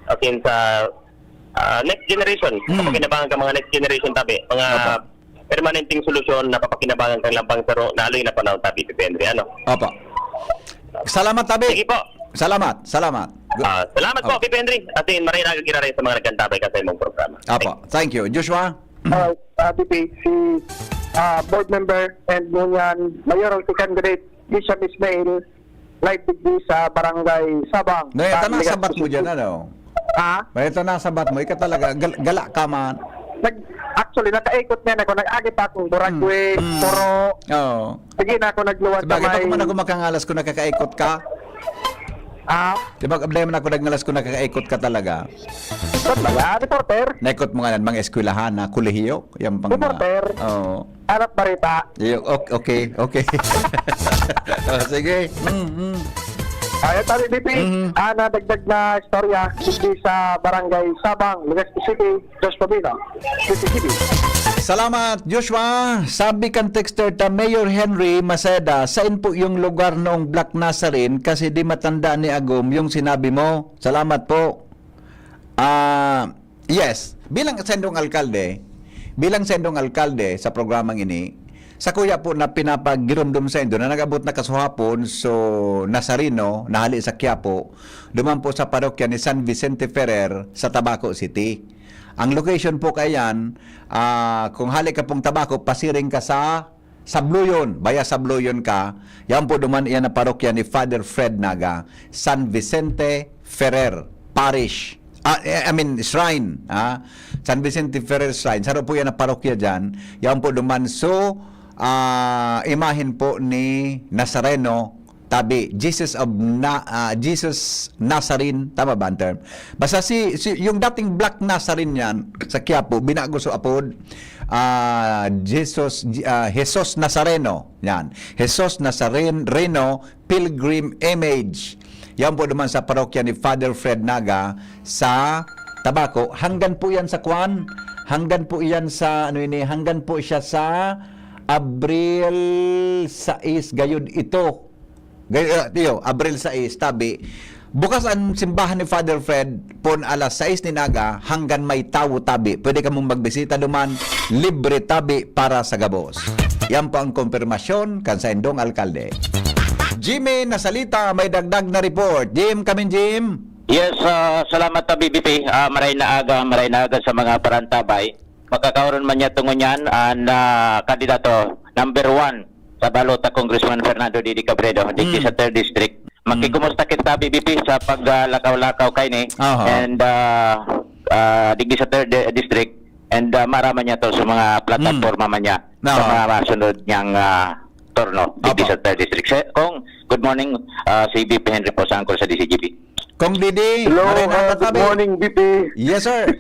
Asin sa ah, next generation, Hmm. kapakinabangan ka mga next generation tabi. Mga Opo. permanenteng solusyon na kapakinabangan kang lampang saro na aloy na panahon tabi, Pipi Henry. Ano? Opo. Salamat, tabi. Sige po. Salamat, salamat. Gu- Ah, salamat po, Opo. Pipi Henry. Asin, maray na giraray sa mga nagkantabay ka sa imong programa. Opo. Thank you. Joshua? Ah, ah, Pipi, si ah, board member and ngunyan mayoral candidate Bishop Ismail, live digdi sa Barangay Sabang. May sa tanang Legazpi sabat mo City. Dyan, ano? Ha? May tanang sabat mo, ika talaga, gal- gala ka man. Nag, actually, nakaikot na ako. Nag-agi pa akong Boracay, Mm. Puro. Oo. Sige na ako nagluwas Sabagay, sa may... baka man ako makangalas kung nakakaikot ka. Ah, Di ba, abday man ako nagngalas kung nakakaikot ka talaga. saan ba yan? Reporter? Naikot mo nga ng mga eskwelahan na kolehiyo, yung pang... Reporter? Oo. Hanap balita. Yung, ok- okay, okay. Oh, sige. Mm, mm. Ayan, tabi, Pipi. Mhm. Ah, nadagdag na istorya. Hindi sa Barangay Sabang, Legazpi City, Dos Pabina. Pipi T V. Salamat, Joshua. Sabi kan texter ta, Mayor Henry Maceda, saan po yung lugar noong Black Nazarene? Kasi di matanda ni Agom yung sinabi mo. Salamat po. Ah, yes. Bilang sendong alkalde, bilang sendong alkalde sa programang ini, sa kuya po na pinapagiromdom sa indo na nag-abot na kasuhapon, so Nazareno, nahali sa Quiapo, duman po sa parokya ni San Vicente Ferrer sa Tabaco City. Ang location po kayan, ah, kung hali ka pong Tabaco, pasiring ka sa Sabloyon, baya Sabloyon ka, yan po duman iyan ang parokya ni Father Fred Naga, San Vicente Ferrer Parish. Ah, eh, I mean, shrine. Ah. San Vicente Ferrer Shrine. Saro po yan ang parokya dyan. Yan po duman. So, ah, imahen po ni Nazareno, tabi, Jesus of Na, ah, Jesus Nazarene, tama ba ang term? Basta si, si yung dating Black Nazarene yan sa Quiapo, binago so apod, ah, Jesus, ah, Jesus Nazareno. Yan. Jesus Nazareno Pilgrim Image. Yan po naman sa parokya ni Father Fred Naga sa Tabaco. Hanggan po yan sa kwan. Hanggan po yan sa, ano ini, hanggan po siya sa Abril sais gayud ito. Gay, uh, tiyo, Abril sais, tabi. Bukas ang simbahan ni Father Fred pon alas sais nin aga hanggang may tawo tabi. Pwede kamong magbisita duman, libre tabi para sa gabos. Yan po ang konfirmasyon kan saindong alkalde. Jimmy Nasalita, may dagdag na report. Jim, kamin Jim. Yes, ah, salamat ta B B P. Ah, maray na aga, maray na aga sa mga parantabay. Makakaoron man niya tungo niyan, an ah, kandidato number one sa balota, Congressman Fernando Didi Cabredo, digdi Mm. sa third district. Makikumusta kita B B P sa paglakaw-lakaw kaini. Aha. And ah, ah, digdi sa third di- district. And ah, maraman niya to sa mga plataforma man niya sa Aha. mga masunod niyang ah, turno digdi Apo. sa third district. Sir, Kong, good morning. Ah, si B P Henry po sa angkol sa D C G B. Kong Didi, Hello, maray na uh, aga, good tabi. Morning, B P. Yes, sir.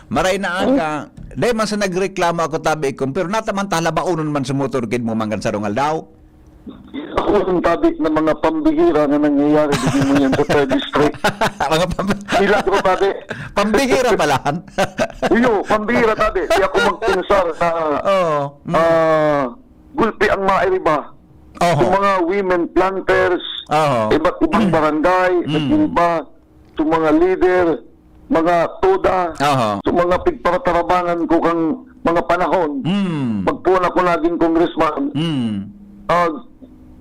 Maray na aga. Dahil man sa nagreklamo ako, tabi, kong, pero nataman ta, halabaonon man sa motorcade mo manggan sa rungal daw. Ako ang tabi ng mga pambihira na nangyayari dito mo yan sa third district. Mga pam- Sila ko, tabi. Pambihira pala. Iyo, pambihira, tabi. Di ako magpinsar na Oo. Mm. ah, gulpi ang mairiba. Oho. Yung mga women planters, Oho. iba't ibang barangay, Mm. iba, yung mga leader, mga toda, Oho. yung mga pigparatarabangan ko kang mga panahon. Mm. Pagpuon ako naging congressman, Mm. ah,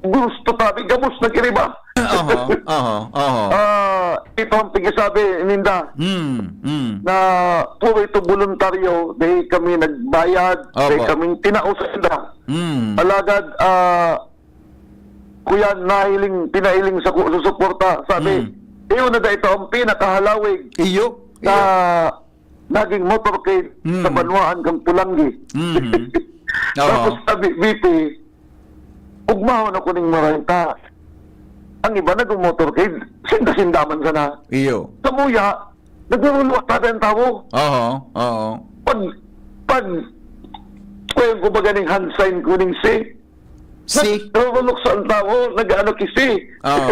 gusto tabi, gabos nag-iriba. Oho. Oho. Oho. Ah, ito ang pigisabi ninda Mm. Mm. na puro ito voluntaryo, dahil kami nagbayad, Opo. dahil kaming tinao sa inda. Mm. Alagad, ah, kuya, nahiling, pinahiling sa ku- susuporta. Sabi, Mm. iyon na da ito ang pinakahalawig Iyo. na Iyo. naging motorcade Mm. sa banwaan kang Pulanggi. Mhm. Oo. Tapos sabi, B P, ugmahon ako ning maranta. Ang iba nag-motorcade, sinda-sinda man sana. Iyo. Kamuya, nagrurulo tabi ang tawo. Oho. Oho. Pag, pag, kaya ko ba ganing hand sign ko ning si? Si? Nagrurulo sa ang tawo, nag-ano ki si? Oo.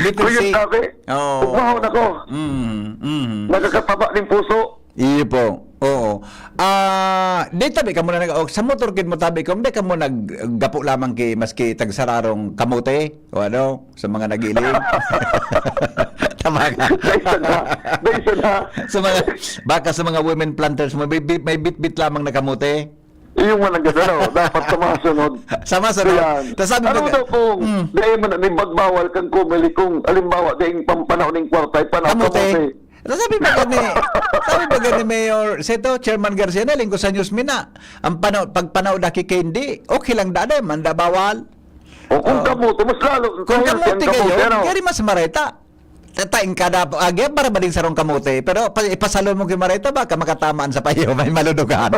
Little Kaya si. Sabi, Oo. ugmahon ako. Mm. Mm. Nakakataba ng puso. Iyo po. Oo. Ah, di tabi kamo na nag-, o, sa motor gid mo tabi kung di kamo naggapo lamang ki, maski tagsararong kamote, o ano, sa mga nagiling. Tama ka. Dahil sa na, dahil sa na. Sa mga, baka sa mga women planters mo, may bit-, may bit-bit lamang na kamote. Yung mga nagdadalaw, dapat sa mga sunod. Sa mga sunod. Ayan. Tas sabi Ano ba daw kung Hmm. dahil man, may magbawal kang kumili kung, alimbawa, dahil pampanaw ng kwarta, ay panaw Kamote. kamote? Sabi ba gani, sabi ba gani Mayor Seto, Chairman Garcia, naling ko sa news mina, ang panaw, pagpanaw daki kay hindi, okay lang dada, manda bawal. O kung Oo. kamote, mas lalo, Kung kaya kamote ang kamote, kayo, ano? gari mas mareta. Tatain ka na, agi, para ba ding sarong kamote? Pero pa, ipasalo mo kay mareta, baka makatamaan sa payo, may maludugan.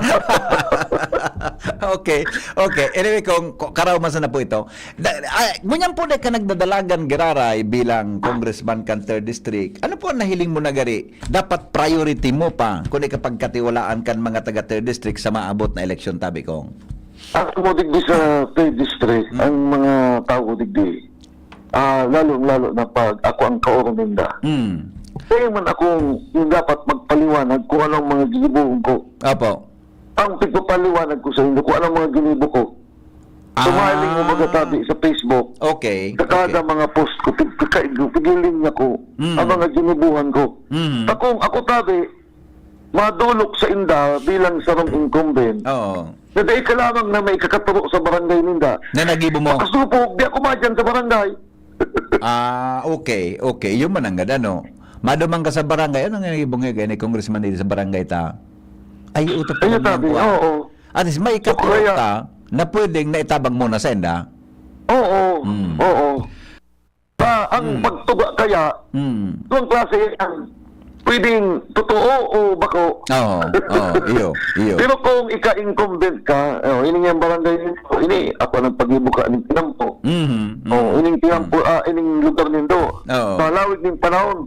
Okay, okay. Anyway, kung, kung karaw man sana po ito, Da, ah, ngunyan po na ka nagdadalagan, giraray, bilang congressman kan third district, ano po ang nahiling mo na gari? Dapat priority mo pa kung ikapagkatiwalaan kan mga taga third district sa maabot na eleksyon, tabi kong? Ako mo digdi sa third district, Mm. ang mga tao digdi, ah, lalong-lalo na pag ako ang kaurong ninda. Mm. Kaya man akong yung dapat magpaliwanag kung anong mga gigibuhon ko. Apo. Ang pagpapaliwanag ko sa inyo kung anong mga ginibo ko. Ah. Tumaling mo magatabi sa Facebook. Okay, Sa kada okay. mga post ko, pig-, pigka-, pigiling niya ko Mm. ang mga ginibuhan ko. Mm. Takong ako tabi, madulok sa inda bilang sarong incumbent. Oo. Na dai ka lamang na may kakaturo sa barangay ninda. Na nagibo mo? Makasupog, di ako madyan sa barangay. Ah, okay, okay. Yun man ang ganda, no? Madumang ka sa barangay, ano nga ibong nga ni Congressman dito sa barangay ta? Ay, utot pa Ayun, lang sabi, ko, ah. oo. At least, may So, katulad kaya ka na pwedeng naitabang mo na sa enda. Oo, Mm. oo. Ah, ang Mm. pagtuga kaya, Mm. duwang klase yan. Pwedeng totoo o bako. Oo, oo, iyo, iyo. Pero kung ika-incumbent ka, oh, ini nga barangay nindo, ini, ako nagpag-ibuka ng tinampo. Mhm, Oh, mhm, ining tinampo, mhm. ah, ining lugar nindo. Oo. Sa lawig ning panahon,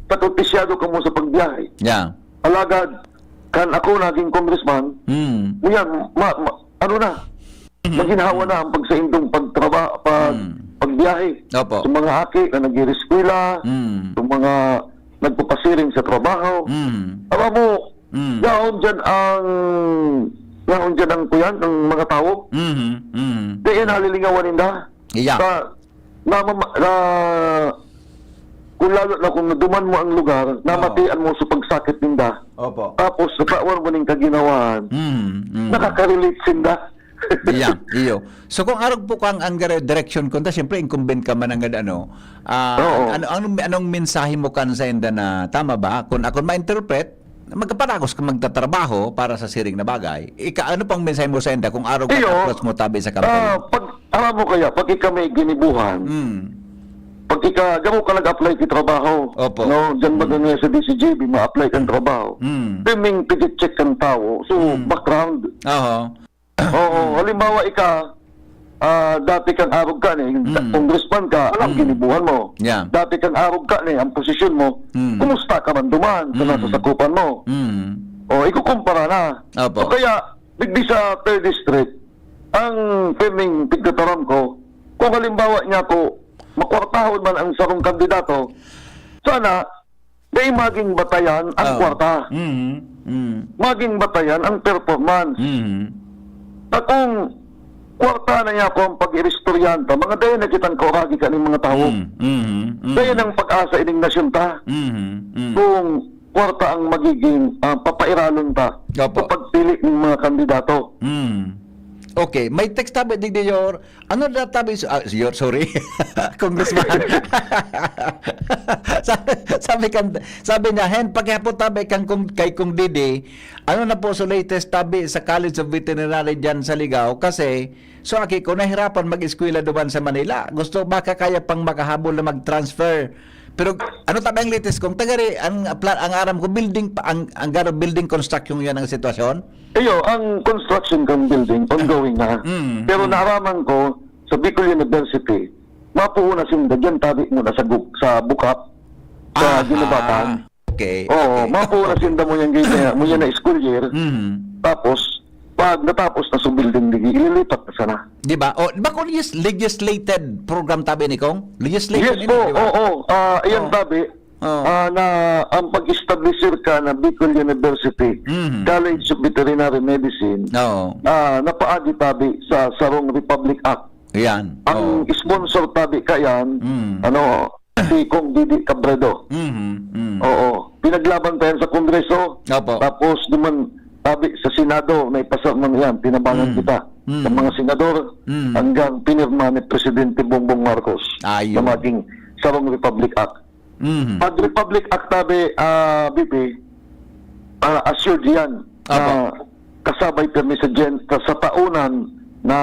sakripisyado kamo sa pagbiyahe. Yeah. Alagad, kan ako naging congressman, Mm. yan, ma-, ma-, ano na, Mhm. maginhawa na ang pagsaindong pagtraba-, pag-, Mm. pagbiyahe. Opo. Sa mga aki na nag-ireskwela, Mm. sa mga nagpapasiring sa trabaho. Mm. Alam mo, Mm. yaon dyan ang, yaon dyan ang kuyan, ang mga tao. Mhm, mhm. Kaya nalilingawan ninda. Iya. Sa, na, na, kung lalo na kung naduman mo ang lugar, Oo. namatian mo sa pagsakit ninda. Opo. Tapos, natawan mo ning kaginawaan. Mm, mm. Nakaka-relate sinda. Iya, iyo. So, kung arog po kang ang dire-, direksyon ko, ta, siyempre, incumbent ka man ang ano, ah, Oo. ano, anong, anong mensahe mo kan sa inda na, tama ba? Kung ako ma-interpret, magkapanagos ka magtatrabaho para sa siring na bagay. Ika, ano pang mensahe mo sa inda kung arog Iyo, ka approach mo tabi sa campaign? ah, pag, alam mo kaya, pag ika may ginibuhan, Mm. pag ika, gamo ka nag-apply ki trabaho, Opo. no? Diyan ba Mm. ganyan sa D C G B, ma-apply kang trabaho? Mm. Priming pigi-check kang tao. So, Mm. background. Oho. Oo, Mm. halimbawa ika, ah, dati kang arog ka ni, Mm. congressman ka, alam Mm. ginibuhan mo. Yeah. Dati kang arog ka ni, ang posisyon mo, Mm. kumusta ka man duman sa Mm. nasasakupan mo? Mm. O, ikukumpara na. Opo. O kaya, digdi sa third district, ang pirming pigtataram ko, kung halimbawa niya ko, makwartahon man ang sarong kandidato, sana, dai maging batayan ang Oo. kwarta. Mhm. Mm. Maging batayan ang performance. Mhm. Na kung kwarta na niya ako ang pag-iristoryanta, mga dai na kitang kauragi kaning mga tawo. Mm, mhm, mm. Dai nang pag-asa ining nasyon ta. Mhm, mm. Kung kwarta ang magiging, ah, papairalon ta Opo. sa pagpili ng mga kandidato. Mm. Okay, may text tabi, Digdiyor. Ano na tabi, ah, Yor, sorry. Congressman. Sa-, sabi kan, sabi niya, "Hen, pakihapot tabi kan kung, kay Kung Didi, ano na po so latest tabi sa College of Veterinary diyan sa Ligao? Kasi, so aki ko, nahirapan mag-eskwela duman sa Manila. Gusto, baka kaya pang makahabol na mag-transfer." Pero ano tabi ang latest kung tagari, ang pla-, ang aram ko, building pa, ang, ang garo building construction yun ang sitwasyon? Iyo, ang construction kang building, ongoing na. Mm, Pero mm. naaraman ko, sa Bicol University, mapuo na sinda dyan, tabi mo na sa gu-, sa Bukap, sa Aha. Ginubatan. Okay, Oo, okay. mapuo na Okay. sinda mo yan, ganyan, mo yan na school year. Mm. Tapos, pag natapos na sa building, digi, ililipat na sana. Di ba? O, di ba kung legis-, legislated program tabi ni Kong? Legislated Yes ini, po, di ba? oo. Ah, iyan Oh. tabi, Oo. Ah, na ang pag-establisir ka na Bicol University Mhm. College of Veterinary Medicine, Oo. ah, napaagi tabi sa sarong Republic Act. Yan. Ang Oo. sponsor tabi ka yan, Mm. ano, si Kong Didi Cabredo. Mhm. Mm. Oo. Pinaglaban pa yan sa Kongreso. Opo. Tapos naman, tabi sa Senado, naipasa man yan, tinabangan Mm. kita Mm. ng mga senador Mm. hanggang pinirma ni Presidente Bongbong Marcos Ayun. na maging sarong Republic Act. Mhm. Pag Republic Act tabi, ah, B P, ah, assured yan na Apo. kasabay pirmi sa gen-, sa, sa taonan na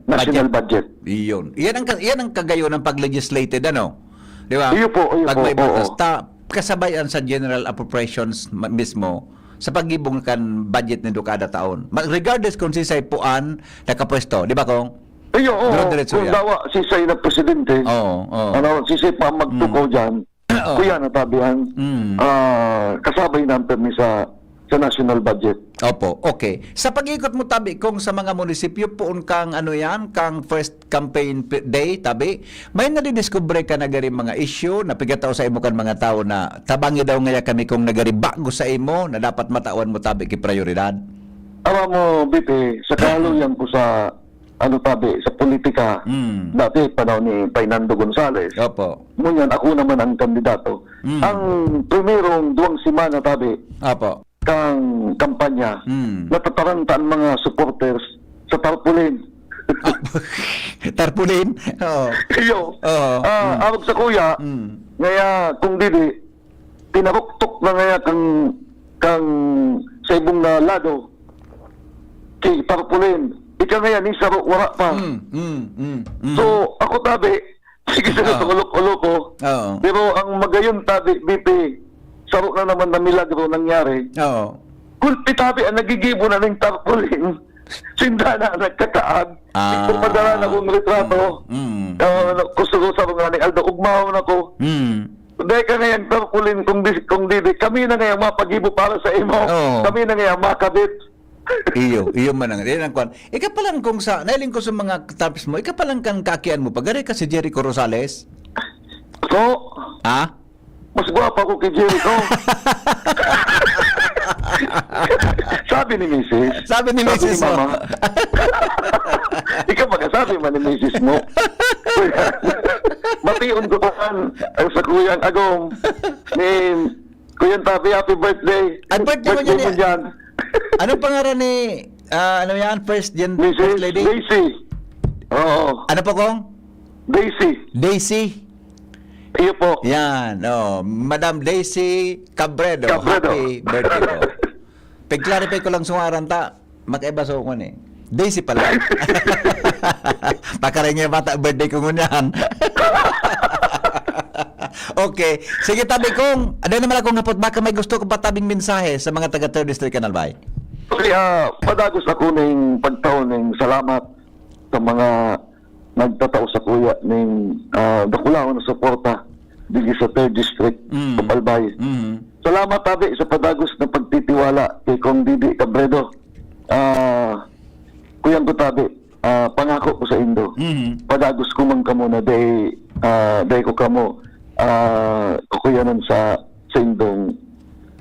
national Budget. Budget. Iyon. Iyan ang ka-, iyan ang kagayon ng pag-legislated, ano? Di ba? Iyo po, iyo Pag po, may batas, oo. ta-, kasabayan sa general appropriations ma-, mismo, sa paggibo kan budget nindo kada taon. Ma-, regardless kung sisay puan nakapwesto, di ba, Kong? Iyo, oo. Dire-diretso Kung yan. dawa, sisay na presidente, Oo, oo. ano, sisay pa magtukaw Mm. dyan, Oo. kuya na tabi ang, Mm. ah, kasabay na ang permi sa, sa national budget. Opo, okay. Sa pag-ikot mo tabi, Kong, sa mga munisipyo, poon kang, ano yan, kang first campaign p-, day, tabi, may nadidiskubre ka na gari mga issue na pigatao sa imo kan mga tao na tabangi daw ngaya kami kung nagari bago sa imo na dapat matawan mo tabi ki prioridad? Aram mo, B P, sa kahaluyan ko sa, ano tabi, sa politika, Mm. dati panahon ni Fernando Gonzales. Opo. Ngunyan, ako naman ang kandidato. Mm. Ang primerong duwang semana tabi, Opo. kang kampanya, Mm. natataranta ang mga supporters sa tarpaulin. Ah, tarpaulin? Oo. Iyo. Oo. Ah, Mm. arog sa kuya, Mm. ngaya kung dili, pinaruktok na ngaya kang, kang sa ibong na lado, ki tarpaulin. Ika ngaya, ni saro, wara pa. Mm, mm, mm, mm. So, ako tabi, sige sa Oo. sa ulok-ulok ko. Oo. Pero ang magayon tabi, B P, saro na naman na milagro nangyari. Oo. Gulpi tabi ang nagigibo na ning tarpaulin. Sinda na ang nagkataag. Ah. Ito padala na kong retrato. Mm. Ah, ano, gusto ko sa mga ni Aldo, ugmahon ako. Mm. Dahil ka ngayang tarpaulin, kung di, kung di, di, kami na ngayang mapagibo para sa imo. Oo. Kami na ngayang makabit. Iyo, iyo man ang, yan ang kwan. Ika pa lang kung sa, nailing ko sa mga tapos mo, ika pa lang kang kakian mo, pagari ka si Jericho Rosales? So, Ha? Mas gwapa ko kay Jericho. Sabi ni misis. Sabi ni Sabi ni misis mo. mama. Ikaw, pagkasabi man ni misis mo. Bation ko pa man ang sa kuyang agom. Ni Kuyang Tabi, happy birthday. Ang birthday mo Birthday niya mo ni-, dyan. Anong pangaran ni, ah, ano yan? First gen, First Missus Lady? Daisy. Oo. Ano po, Kong? Daisy. Daisy? Iyo po. Yan, oh, Madam Daisy Cabredo. Cabredo. Happy birthday po. Pag-clarify ko lang sa ngaran ta, makaiba sa ko ni. Daisy pala. Pakaringya bata, birthday ko ngunyan. Okay. Sige, tabi kong, ano naman akong hapot, baka may gusto ko patabing mensahe sa mga taga Third District Canal Bay? Okay, ah, padagos ako ning pagtao ning salamat sa mga nagtatao sa kuya ning, ah, dakulaon na suporta dili sa Third District, Mm. Kapalbay. Mm. Salamat, tabi, sa padagos na pagtitiwala kay Kong Didi Cabredo. Ah, Kuyang ko, tabi, ah, pangako ko sa indo. Mm. Padagos ko man kamo na dai, ah, dai ko kamo, ah, kukuyanan sa, sa indong,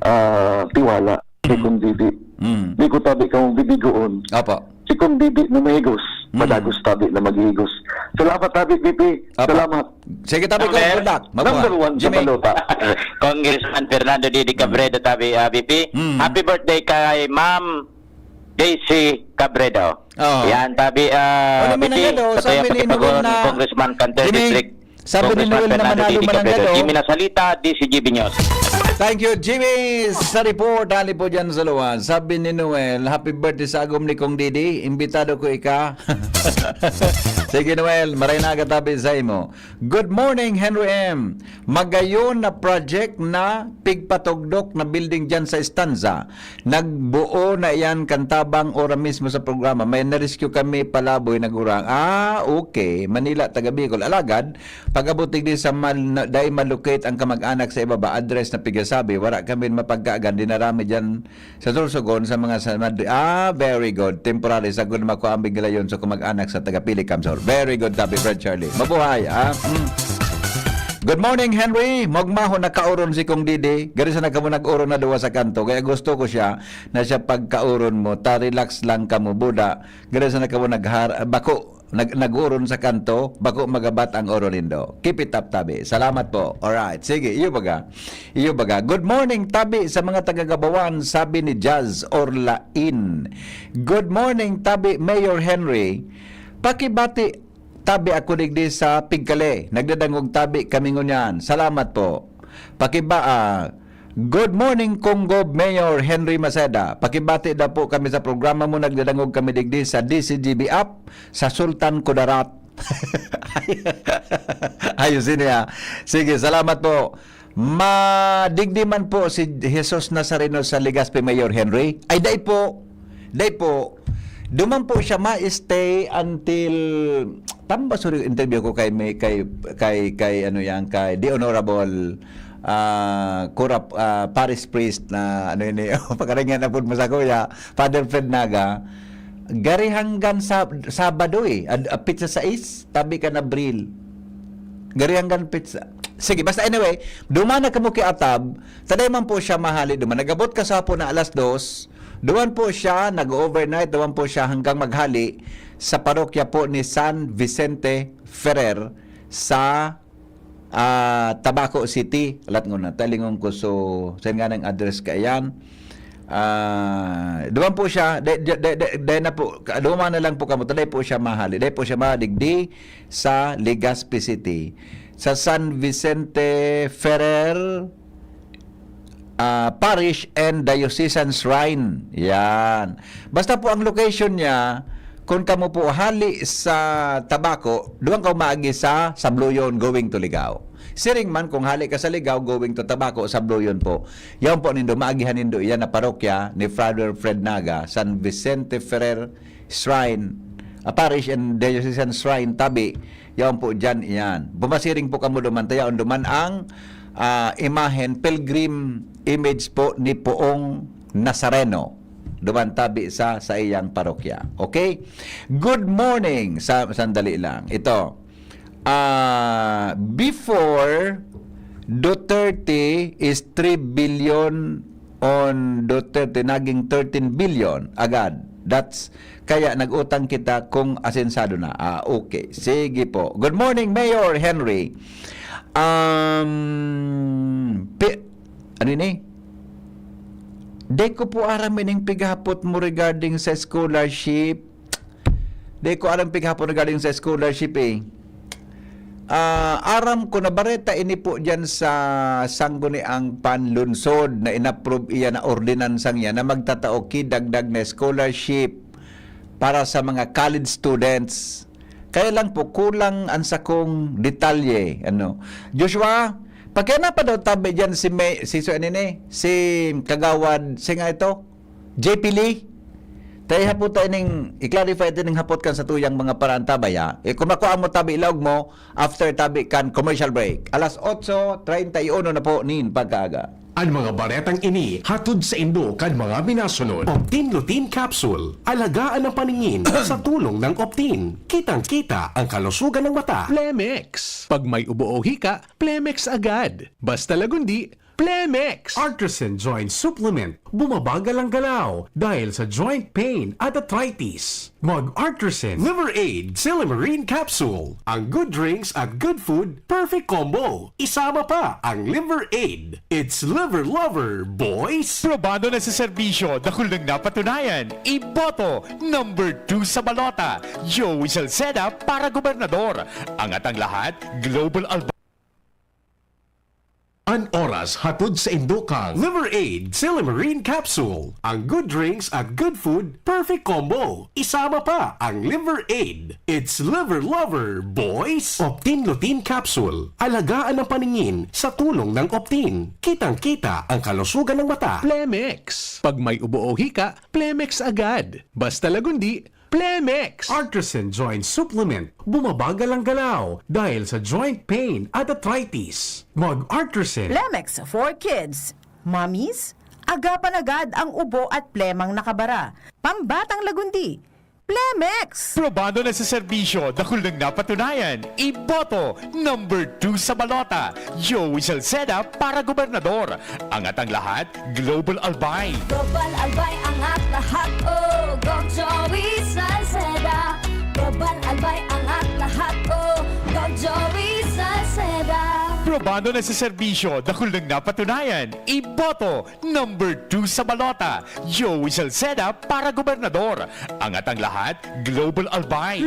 ah, tiwala kay Mm. Kong Didi. Mm. Di ko, tabi, kamo bibigoon. Opo. Si Kong Didi na mahigos, Mm. padagos, tabi, na maghihigos. Salamat, tabi, B P. Opo. Salamat. Sige, tabi ko, Number? good luck. Mabuhay. Number one sa Jimmy. balota. Congressman Fernando Didi Mm. Cabredo, tabi, ah, B P. Mm. Happy birthday kay Ma'am Daisy Cabredo. Oo. Yan, tabi, ah, Ano man B P, ang ano, patuloy sabi ang ni pagpapagawa Noel ni na, Congressman Canter Jimmy, District. Sabi ni Congressman Noel na Fernando manalo Didi man ang Cabredo. ano. Jimmy Nasalita, D C G B News. Thank you, Jimmy, sa report. Hali po dyan sa luwas. Sabi ni Noel, "Happy birthday sa agom ni Kong Didi. Imbitado ko ika." Sige, Noel, maray na agad tabi sa imo. Good morning, Henry M. Magayon na project na pigpatugdok na building dyan sa Estanza. Nagbuo na iyan kan tabang ora mismo sa programa. May na-rescue kami, palaboy, nagurang. Ah, okay. Manila, taga Bicol. Alagad, pag-abot digdi sa mal-, na, dai malocate ang kamag-anak sa ibaba, address na pigasabi, wara kami mapagkaagan, dinarami dyan sa Sorsogon, sa mga sa Madri-, ah, very good. Temporary, sagkod na makuha ang biglayon sa kamag-anak sa taga Pili, Kamsor. Very good, tabi, Fred Charlie. Mabuhay, ah. Mm. Good morning, Henry. Magmahon na kaoron si Kong Didi. Gari sa nagkamo nag-oron na duwa sa kanto. Kaya gusto ko siya na siya pagkaoron mo. Ta relax lang kamo, buda. Gari sa nagkamo naghar-, bako, nag-, nag-oron sa kanto, bako magabat ang oron nindo. Keep it up, tabi. Salamat po. Alright. Sige, iyo baga. Iyo baga. Good morning, tabi, sa mga taga Gabawan, sabi ni Jazz Orlain. Good morning, tabi, Mayor Henry. Pakibati, tabi, ako digdi sa Pigkale. Nagdadangog tabi kami ngunyan. Salamat po. Pakiba, ah, good morning, Kong Gob, Mayor Henry Maceda. Pakibati daw po kami sa programa mo. Nagdadangog kami digdi sa D C G B app sa Sultan Kudarat. Ayusin niya. Sige, salamat po. Madigdi man po si Jesus Nazareno sa Legazpi, Mayor Henry. Ay, dai po. Dai po. Duman po siya ma-stay until, tama ba, sorry, interview ko kay, may, kay, kay, kay, ano yan, kay The Honorable, ah, Kurap, ah, Parish Priest na, ano yun, eh, pakaringan na po mo sa kuya, Father Fred Naga. Gari hanggang sa Sabado, eh. Ad-, ah, pizza sais, tabi ka na, Bril. Gari hanggang pizza. Sige, basta anyway, duman na kamo ki Atab, taday man po siya mahali duman. Nagabot ka sa hapon na alas dos, duman po siya, nag-overnight, duman po siya hanggang maghali sa parokya po ni San Vicente Ferrer sa, ah, Tabaco City. Alat ngona, talingon ko, so, saan nga nang address ka yan? Ah, duman po siya, de, de, de, de, de na po, ka-, duman na lang po kamo, taday po siya mahali. Dai po siya madigdi sa Legazpi City. Sa San Vicente Ferrer, ah, Parish and Diocesan Shrine. Yan. Basta po ang location niya, kung kamo po hali sa Tabaco, duman ka maagi sa Sabloyon going to Ligao. Siring man, kung hali ka sa Ligao going to Tabaco, Sabloyon po. Yaon po nindo, maagihan nindo iyan na parokya ni Father Fred Naga, San Vicente Ferrer Shrine, ah, Parish and Diocesan Shrine, tabi. Yaon po diyan iyan. Pumasiring po kamo duman, ta yaon duman ang, ah, imahen, pilgrim image po ni Poong Nazareno. Duman tabi sa, sa iyang parokya. Okay? Good morning. Sa, sandali lang. Ito. Ah, before, Duterte is three billion, on Duterte, naging thirteen billion agad. That's, kaya nag-utang kita kung asensado na. Ah, okay. Sige po. Good morning, Mayor Henry. Um, pi-, ano ini? Di ko po aram ining pighapot mo regarding sa scholarship. Di ko aram pighapon regarding sa scholarship, eh. Ah, aram ko, nabareta ini po diyan sa Sangguniang Panlunsod na inapprove iya na ordinansang yan na magtatao ki dagdag na scholarship para sa mga college students. Kaya lang po, kulang ang sakong detalye, ano. Joshua, pakiana pa daw tabi diyan si May, si, so, ano ni, si Kagawad, si nga ito, J P Lee. Tayo hapot tayo ning, i-clarify tayo ning hapot kan sa tuyang mga paraan, tabi, ha? Eh, kung makuha mo tabi, ilaog mo, after tabi kan commercial break. Alas otso treinta y uno na po nin pagkaaga. An mga baretang ini hatod saindo kan mga minasunod. Optin Lutein Capsule. Alagaan ang paningin sa tulong ng Optin. Kitang-kita ang kalusugan ng mata. Plemex. Pag may ubo o hika, Plemex agad. Basta lagundi, Plemex. Artisan Joint Supplement. Bumabagal ang galaw dahil sa joint pain at arthritis. Mag-Artisan Liver Aid Silymarin Capsule. Ang good drinks at good food, perfect combo. Isama pa ang Liver Aid. It's Liver Lover, boys! Probado na sa serbisyo, dakul nang napatunayan. Iboto, number two sa balota, Joey Salceda para gobernador. Angat ang lahat, Global Alba. An oras hatod saindo kan Liver Aid Silymarin Capsule. Ang good drinks at good food, perfect combo. Isama pa ang Liver Aid. It's Liver Lover, boys! Optin Lutein Capsule. Alagaan ang paningin sa tulong ng Optin. Kitang-kita ang kalusugan ng mata. Plemex. Pag may ubo o hika, Plemex agad. Basta lagundi, Plemex. Artisan Joint Supplement. Bumabagal ang galaw dahil sa joint pain at arthritis. Mag-Artisan. Plemex for Kids. Mommies, agapan agad ang ubo at plemang nakabara. Pambatang lagundi. Plemex! Probado na sa serbisyo, dakul nang napatunayan. Iboto, number two sa balota, Joey Salceda para gobernador. Angat ang lahat, Global Albay. Global Albay, angat lahat, oh, Gov Joey Salceda. Global Albay, angat lahat, oh, Gov Joey Salceda. Probado na sa serbisyo, dakul nang napatunayan. Iboto, number two sa balota, Joey Salceda para gobernador. Angat ang lahat, Global Albay.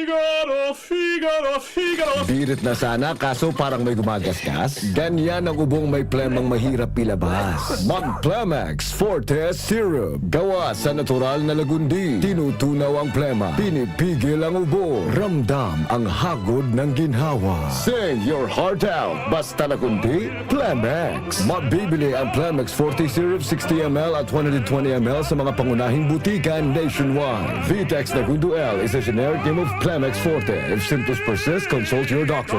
Figaro, Figaro, Figaro. Birit na sana, kaso parang may gumagasgas. Ganyan ang ubong may plemang mahirap ilabas. Mag Plemex Forte Syrup. Gawa sa natural na lagundi. Tinutunaw ang plema. Pinipigil ang ubo. Ramdam ang hagod ng ginhawa. Sing your heart out. Basta lagundi, Plemex. Mabibili ang Plemex Forte Syrup sixty M L at one hundred twenty M L sa mga pangunahing butika nationwide. Vitex Nagundo L is a generic name of Plemex Forte. If symptoms persist, consult your doctor.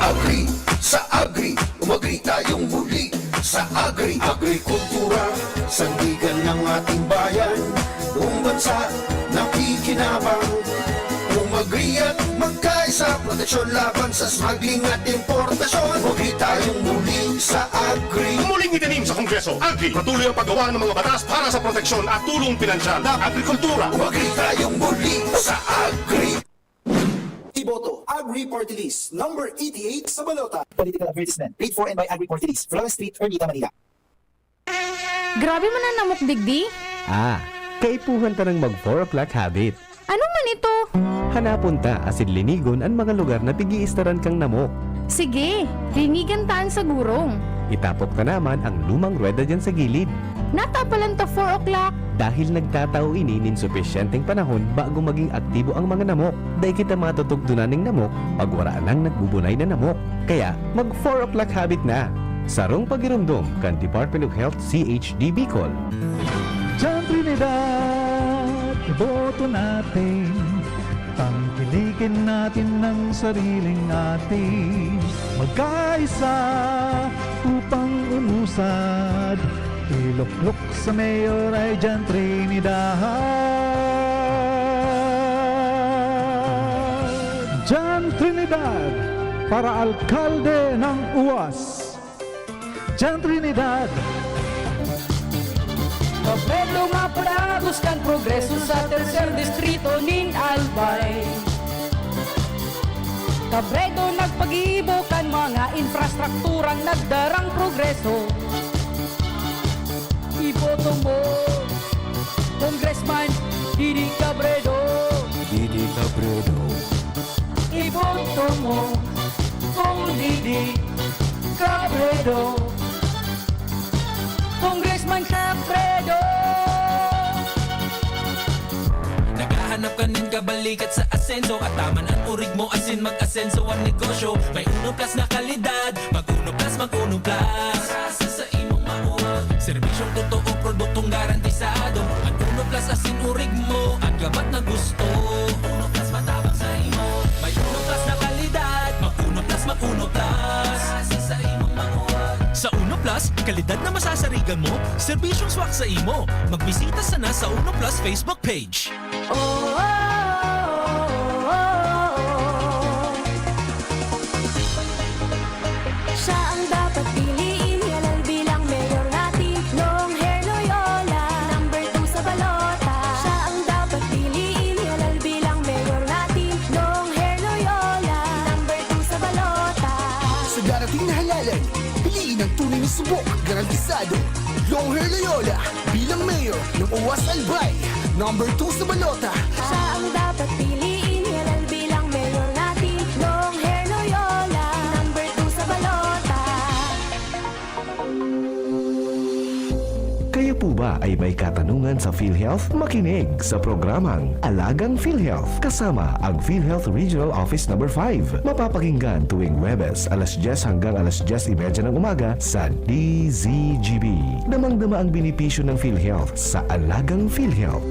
Agri, sa Agri, umagri tayong muli. Sa Agri, agrikultura, sandigan ng ating bayan. Buong bansa, nakikinabang. Umagri at magkaisa, proteksyon laban sa smuggling at importasyon. Umagri tayong muli sa Agri. Muling itanim sa Kongreso, Agri, patuloy ang paggawa ng mga batas para sa proteksyon at tulong pinansyal. Agrikultura, umagri tayong muli sa Agri. Iboto, Agri Party List, number eighty-eight sa balota. Political advertisement, paid for and by Agri Party List, Flores Street, Ermita, Manila. Grabe man an namok digdi. Ah, kaipuhan ta nang mag four o'clock habit. Ano man ito? Hanapon ta asin linigon an mga lugar na pig-iistaran kang namok. Sige, linigan ta an sagurong. Itapok ta naman ang lumang ruweda diyan sa gilid. Natapalan ta four o'clock. Dahil nagtatao ini nin supisyenteng panahon bago maging aktibo ang mga namok. Dai kita matutugdonan nin namok pag wara nang nagbubunay na namok. Kaya, mag four o'clock habit na. Sarong pagiromdom kan Department of Health C H D Bicol. Diyan Trinidad, iboto natin. Tangkilikin natin ang sariling atin. Magkaisa upang umusad. Iluklok sa mayor ay Diyan Trinidad. Diyan Trinidad para alkalde ng UAS. Diyan Trinidad. Pabedro nga padagos kan progreso sa tercer distrito nin Albay. Cabredo nagpagibo kan mga infrastrukturang nagdarang progreso. Iboto mo, Congressman Didi Cabredo. Didi Cabredo. Iboto mo, Cong Didi Cabredo. Congressman Cabredo. Naghahanap ka nin kabalikat sa asenso at taman an orig mo asin mag-asenso an negosyo. May Uno Plus na kalidad, mag Uno Plus, mag Uno Plus. Sa, sa imong mauwag. Serbisyong totoo, produktong garantisado. An Uno Plus asin orig mo, an gabat na gusto. Uno Plus matabang sa imo. May Uno Plus na kalidad, mag Uno Plus, mag Uno Plus. Sa, sa imong mauwag. Sa Uno Plus, kalidad na masasarigan mo, serbisyong swak sa imo. Magbisita sana sa Uno Plus Facebook page. Oh, oh, oh, oh, oh, oh. Siya ang dapat piliin, halal bilang mayor natin, long hair Loyola. Number two sa balota. Siya ang dapat piliin, halal bilang mayor natin, long hair Loyola. Number two sa balota. Sa darating na halalan, piliin ang tunay na subok, garantisado. Long hair Loyola bilang mayor ng UAS Albay. Number two sa balota. Siya ang dapat piliin, halal bilang mayor natin, long hair Loyola. Number two sa balota. Kayo po ba ay may katanungan sa PhilHealth? Makinig sa programang Alagang PhilHealth kasama ang PhilHealth Regional Office Number five. Mapapakinggan tuwing Huwebes, alas dyes hanggang alas dyes y media ng umaga sa D Z G B. Damang-dama ang benepisyo ng PhilHealth sa Alagang PhilHealth.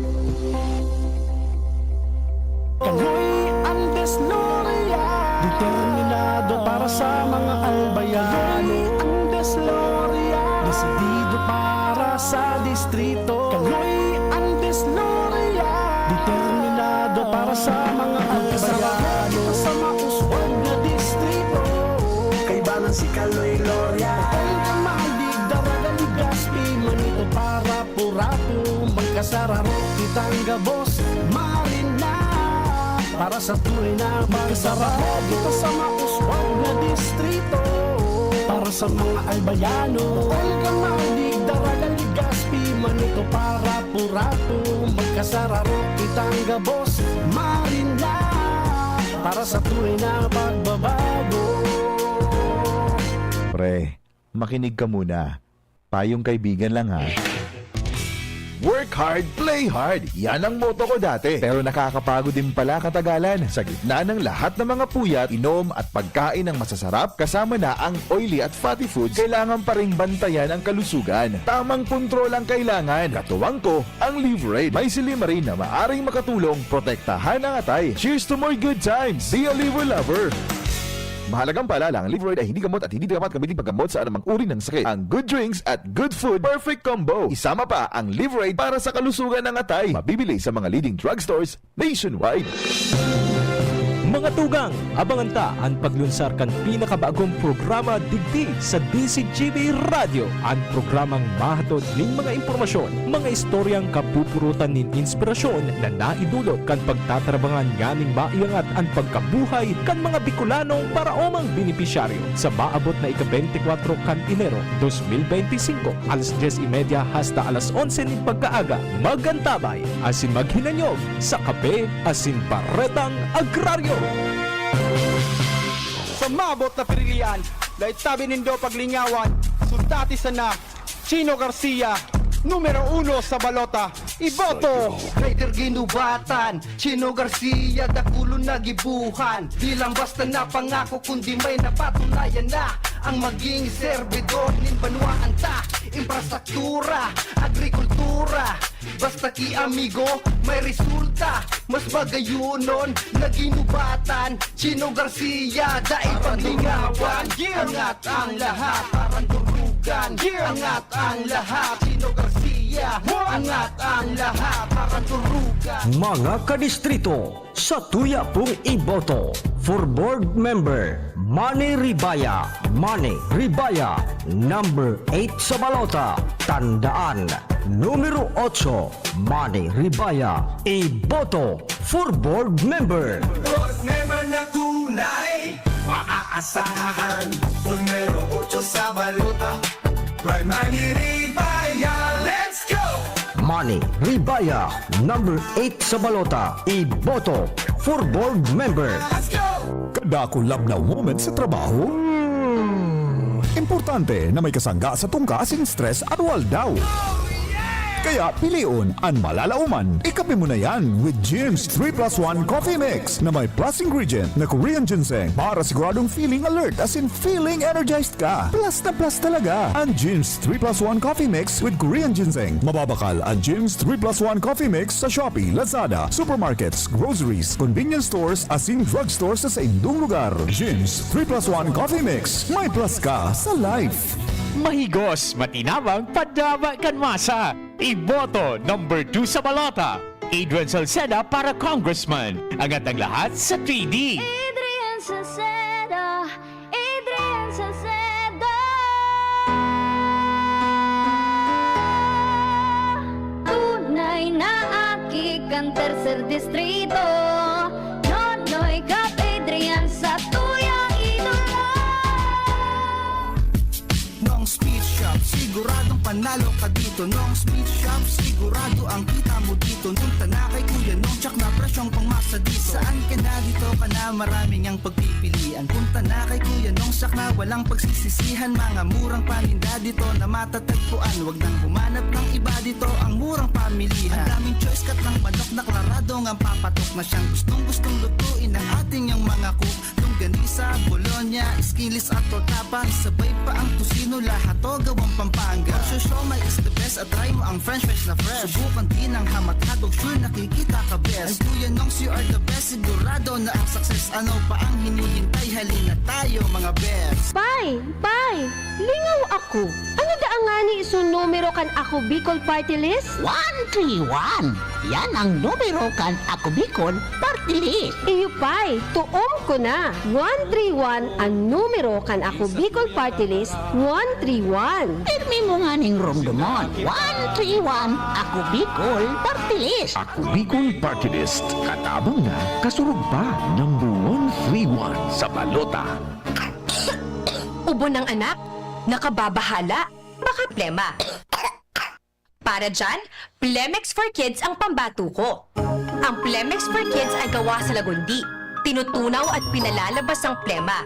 Kaloy Andes L'Oreal. Determinado para sa mga Albayano. Kaloy Andes L'Oreal. Desidido para sa distrito. Kaloy Para sa mga Magkasarap albayano sa mauswag na distrito. Kaibanan si Kaloy Gloria. Olga, Malig, Daraga, Legazpi, Manito, Para, Purato, Magkasararo, Kitang Gabos, Marina. Para sa tunay na Magkasarap kita sa mauswag na distrito. Para sa mga albayano, Olga, Malig, Daraga, Legazpi, Manito, Para, Purato, Magkasararo, Kitang Gabos, Marina. Para sa tunay na pagbabago. Pre, makinig ka muna. Payong kaibigan lang ha. Work hard, play hard. Yan ang motto ko dati. Pero nakakapagod din pala katagalan. Sa gitna ng lahat ng mga puyat, inom at pagkain ng masasarap, kasama na ang oily at fatty foods, kailangan pa ring bantayan ang kalusugan. Tamang kontrol ang kailangan. Katuwang ko, ang Liverade. May silymarin na maaring makatulong protektahan ang atay. Cheers to more good times! Be a Liver Lover! Mahalagang paalala, ang Liverade ay hindi gamot at hindi dapat gamitin paggamot sa anumang uri ng sakit. Ang good drinks at good food, perfect combo. Isama pa ang Liverade para sa kalusugan ng atay. Mabibili sa mga leading drugstores nationwide. Mga tugang, abangan ta an paglunsar kan pinakabagong programa digdi sa D Z G B Radyo, an programang mahatod nin mga impormasyon, mga istoryang kapupurutan nin inspirasyon na naidulot kan pagtatarabangan nganing maiangat an pagkabuhay kan mga Bicolanong paraomang benepisyaryo. Sa maabot na ika-beintikwatro kan Enero, dos mil beintisinko, alas dyes y media hasta alas onse nin pagkaaga, mag-antabay asin maghinanyog sa kape asin baretang agraryo. Sa maabot na pirilian, dai tabi nindo paglingawan, sundati sana, Chino Garcia, numero uno sa balota, iboto! Rider ginubatan, Chino Garcia, dakulon na gibuhan. Di lang basta na pangako, kundi may napatunayan na. Ang maging serbidor nin banwaan ta, infrastruktura, agrikultura, basta ki amigo, may resulta. Mas magayonon na ginubatan, Chino Garcia, dai paglingawan. Angat ang lahat, parang durugan. Angat ang lahat, Chino Garcia. Angat ang lahat, parang durugan. Mga kadistrito, sa tuya pong iboto for board member, Manny Ribaya. Manny Ribaya, number eight sa balota. Tandaan, numero otso, Manny Ribaya. Iboto for board member. Board member na tunay, maaasahan. Numero otso sa balota, Primary Ribaya. Let's go! Manny Ribaya, number eight sa balota. Iboto for board member. Let's go! Kadakul lab na moment sa trabaho? Hmm. Importante na may kasangga sa tungka asin stress at waldaw. Kaya pilion an malalaoman. Ikape mo na yan with Jim's three plus one Coffee Mix na may plus ingredient na Korean ginseng para siguradong feeling alert asin feeling energized ka. Plus na plus talaga an Jim's three plus one Coffee Mix with Korean ginseng. Mababakal an Jim's three plus one Coffee Mix sa Shopee, Lazada, supermarkets, groceries, convenience stores asin drugstore sa saindong lugar. Jim's three plus one Coffee Mix. May plus ka sa life. Mahigos, matinabang, padaba kan masa. Iboto number two sa balota, Adrian Salceda para Congressman. Angat ang lahat sa three D. Adrian Salceda, Adrian Salceda. Tunay na aki kan Tercer Distrito. Nonoy Cap Adrian, satuyang idolo. Nong Speed Shop, siguradong panalo ka dito. Nong Speed Shop, sigurado ang kita mo dito. Punta na kay Kuya Nong, tsak na presyong pangmasa dito. Saan ka na, dito ka na, maraming ang pagpipilian. Punta na kay Kuya Nong, tsak na walang pagsisisihan. Mga murang paninda dito na matatagpuan. Wag nang humanap ng iba dito, ang murang pamilihan. Ang daming choice, cut ng manok na klaradong ang papatok na siyang gustong-gustong lutuin ng ating yang mga cook. Longganisa, bologna, skinless at torta pa. Sabay pa ang tocino, lahat to gawang Pampanga. For sure, siomai is the best at try mo ang french fries na fresh. Subukan din ang hamat hotdog, sure nakikita ka best. And Kuya Nongs, you are the best, sigurado na ang success. Ano pa ang hinihintay? Halina tayo, mga best. Pay! Pay! Lingaw ako! Ano daa ngani isun numero kan Ako Bicol Party List? One three one. Yan ang numero kan Ako Bicol Party List. Iyo pa'y, toom ko na. One three one ang numero kan Ako Bicol Party List, one three one. Pirmi mo nganing rumdumon. One three one, Ako Bicol Party List. Ako Bicol Party List. Katabang na, kasurog pa. Number one three one sa balota. Ubo ng anak, nakababahala, baka plema. Para dyan, Plemex for Kids ang pambato ko. Ang Plemex for Kids ay gawa sa lagundi, tinutunaw at pinalalabas ang plema.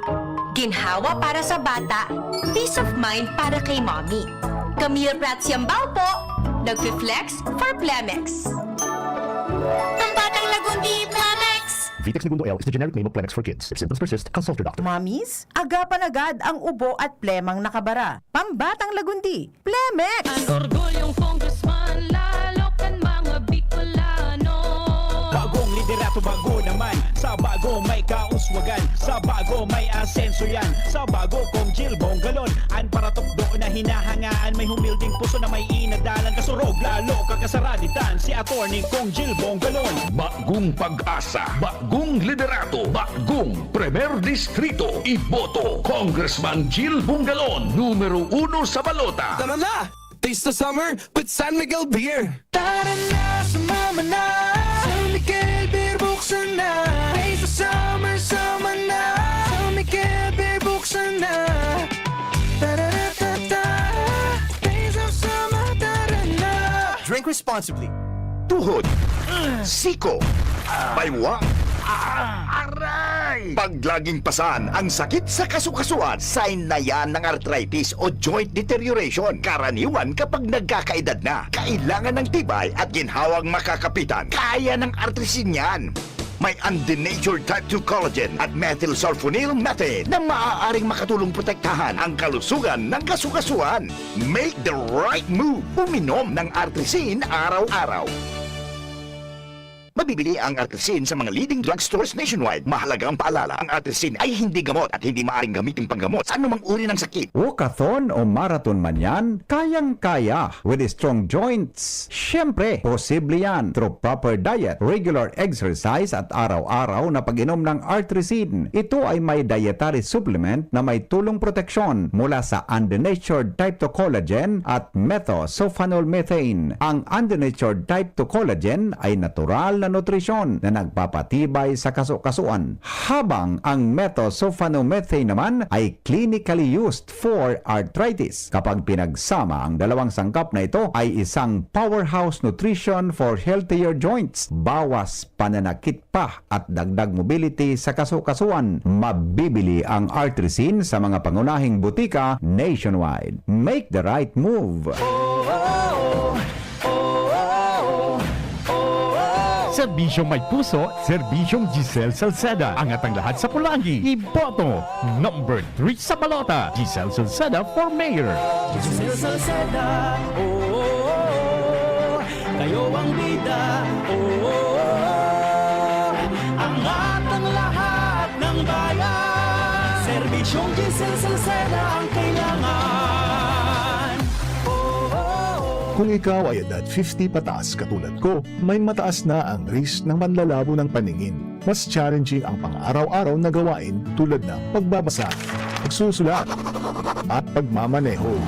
Ginhawa para sa bata, peace of mind para kay mommy. Camille Prats Yambao po, nagfi-flex for Plemex. Ang batang lagundi, Plemex! Vitex Negundo L is the generic name of Plemex for Kids. If symptoms persist, consult your doctor. Mommies, agapan agad ang ubo at plemang nakabara. Pambatang lagundi, Plemex! An orgulyong congressman, lalo kan mga Bicolano. Bagong liderato, bago naman. Sa bago may kauswagan. Sa bago may asenso yan. Sa bago, Cong Jil Bongalon. An paratukdo na hinahangaan. May humilding puso na may inadalan. Kasurog, lalo kakasaraditan. Si Attorney Cong Jil Bongalon. Bagong pag-asa, bagong liderato, bagong Primer Distrito, iboto, Congressman Jil Bongalon, numero uno sa balota. Tara na! Taste the summer with San Miguel Beer! Tara na, sumama na! San Miguel Beer, buksan na! Taste the summer, sama na! San Miguel Beer, buksan na! Tararatata! Taste of summer, tara na! Drink responsibly. Tuhod, siko, baywang, aray! Pag laging pasan ang sakit sa kasukasuan, sign na yan ng arthritis o joint deterioration. Karaniwan kapag nagkakaedad na, kailangan ng tibay at ginhawang makakapitan. Kaya ng Artrisin yan. May undenatured type two collagen at methylsulfonyl methane na maaaring makatulong protektahan ang kalusugan ng kasukasuan. Make the right move. Uminom ng Artrisin araw-araw. Mabibili ang Artrisin sa mga leading drugstores nationwide. Mahalaga ang paalala, ang Artrisin ay hindi gamot at hindi maaaring gamitin panggamot sa anumang uri ng sakit. Walkathon o marathon man yan, kayang-kaya with strong joints. Siyempre, posible yan through proper diet, regular exercise at araw-araw na pag-inom ng Artrisin. Ito ay may dietary supplement na may tulong proteksyon mula sa undenatured type two collagen at methosulfonol methane. Ang undenatured type two collagen ay natural na nutrisyon na nagpapatibay sa kasukasuan, habang ang methosulfonomethane naman ay clinically used for arthritis. Kapag pinagsama, ang dalawang sangkap na ito ay isang powerhouse nutrition for healthier joints. Bawas pananakit pa at dagdag mobility sa kasukasuan. Mabibili ang Artrisin sa mga pangunahing butika nationwide. Make the right move! Serbisyong may puso, serbisyong Giselle Salceda. Angat ang lahat sa pulanggi. Iboto! Number three sa balota, Giselle Salceda for mayor. Giselle Salceda, oo, kayo ang bida, oo, angat ang lahat ng bayan. Serbisyong Giselle Salceda ang kailangan. Oo. Kung ikaw ay edad fifty pataas katulad ko, may mataas na ang risk ng panlalabo ng paningin. Mas challenging ang pang-araw-araw na gawain tulad ng pagbabasa, pagsusulat, at pagmamaneho.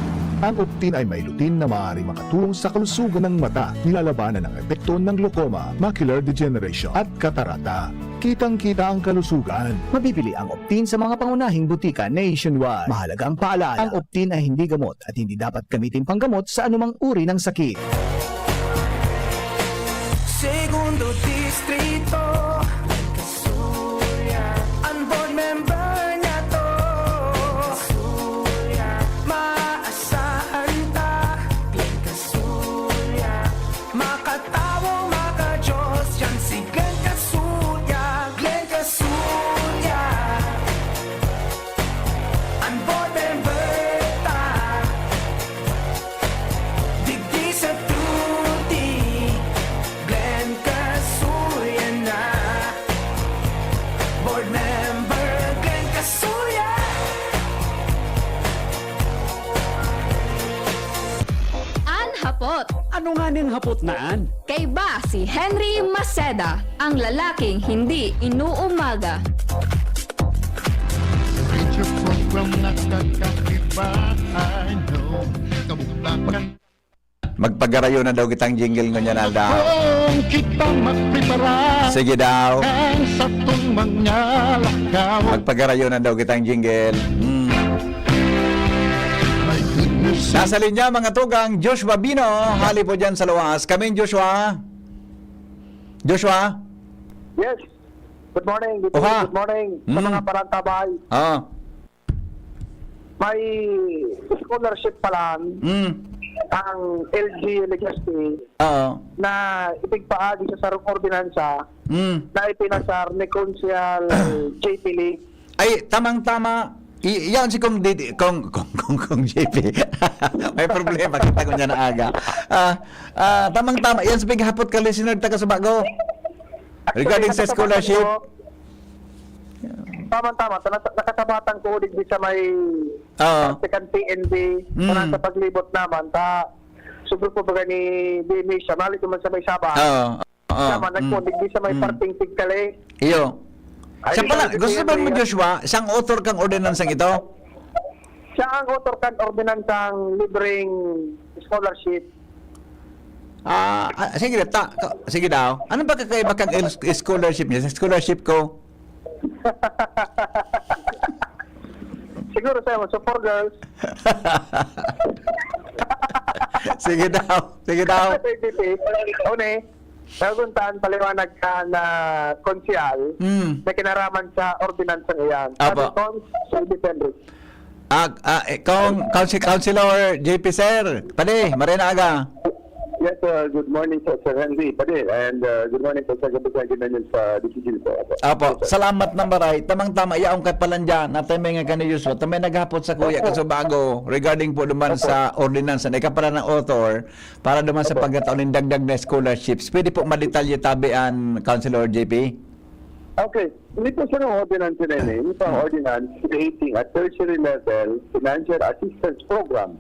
Ang Optin ay may lutein na maaaring makatulong sa kalusugan ng mata, nilalabanan ang epekto ng glaucoma, macular degeneration, at katarata. Kitang-kita ang kalusugan. Mabibili ang Optin sa mga pangunahing butika nationwide. Mahalaga ang paalala, ang Optin ay hindi gamot at hindi dapat gamitin panggamot sa anumang uri ng sakit. Segundo Distrito, ang board member niya to. Maasahan ta, Glenn Casulya. Makatawo, makajos, yan si Glenn Casulya, Glenn Casulya. An board member ta, digdi sa tuti, Glenn Casulya na. Ano nga ning hapot na an? Kaiba si Henry Maceda, ang lalaking hindi inuumaga. Feature program na kakaiba, I know. Kabuktakan Magpagarayo na daw kitang jingle ngunyan aldaw. Kung kita magprepara Sige daw. Ang satong mga lakaw Magpagarayo na daw kitang jingle. Mm. My goodness Nasa linya, mga tugang, Joshua Bino, hali po dyan sa luwas. Kaming Joshua. Joshua? Yes. Good morning. Good, Oha. Good morning sa Mm. mga parantabay. Oo. May scholarship pa lang Mm. ang L G Legazpi Oo. na ipigpaagi sa sarong ordinansa Mm. na ipinasar ni Konsehal J P Lee. Ay, tamang-tama. I, yan si Kong Didi, Kong, Kong, Kong, Kong J P. May problema, kita ko niya na aga. Ah, ah, tamang-tama. Yan sa pighapot ka, listener, taga Subago. Regarding sa scholarship. Tama-tama. Sa nasa- nakasabatang ko digdi sa may Oo. Praktikang P N B, Mm. sa paglibot naman, ta, subro po baga ni B M A siya, mali ko man sa may Sabah. Oo. Oo. Naman, Mm. nagpundig di sa may Mm. parting Tigkali. Iyo. Ay, Siya pala, sabi ko gusto sa ba mo, iyo. Joshua, siyang author kang ordinansang ito? Siya ang author kan ordinansang libreng scholarship. Ah, ah, sige, ta, ka- sige daw. Ano ba kakaiba kang el- scholarship niya sa scholarship ko? Siguro sa'yo, so four girls. Sige daw. Sige daw. Sa P P P, Une, naguntaan paliwanag ka na konsehal Mm. na kinaraman sa ordinansang iyan. Apo. Sabi ko, Sir Defenders. Ah, ah, eh, Kong, Council, Councilor J P, sir. Padi, marena aga. Yes, uh, good morning po, Sir Henry. Padi, and uh, good morning po sa gabi sa ginanyan sa D C G po. Apo. Apo, salamat na maray. Tamang-tama, yaong kay Palandian, na tayo may nga kani Joshua, tayo may naghapot sa kuya Opo. Kasubago regarding po naman Opo. sa ordinansa na ikapala ng author para naman sa Opo. pagkataon ng dagdag na scholarships. Pwede po madetalye tabi an Councilor J P? Okay. Hindi po, sir, ang ordinance na yun eh. Hindi po ang ordinance creating a tertiary level financial assistance program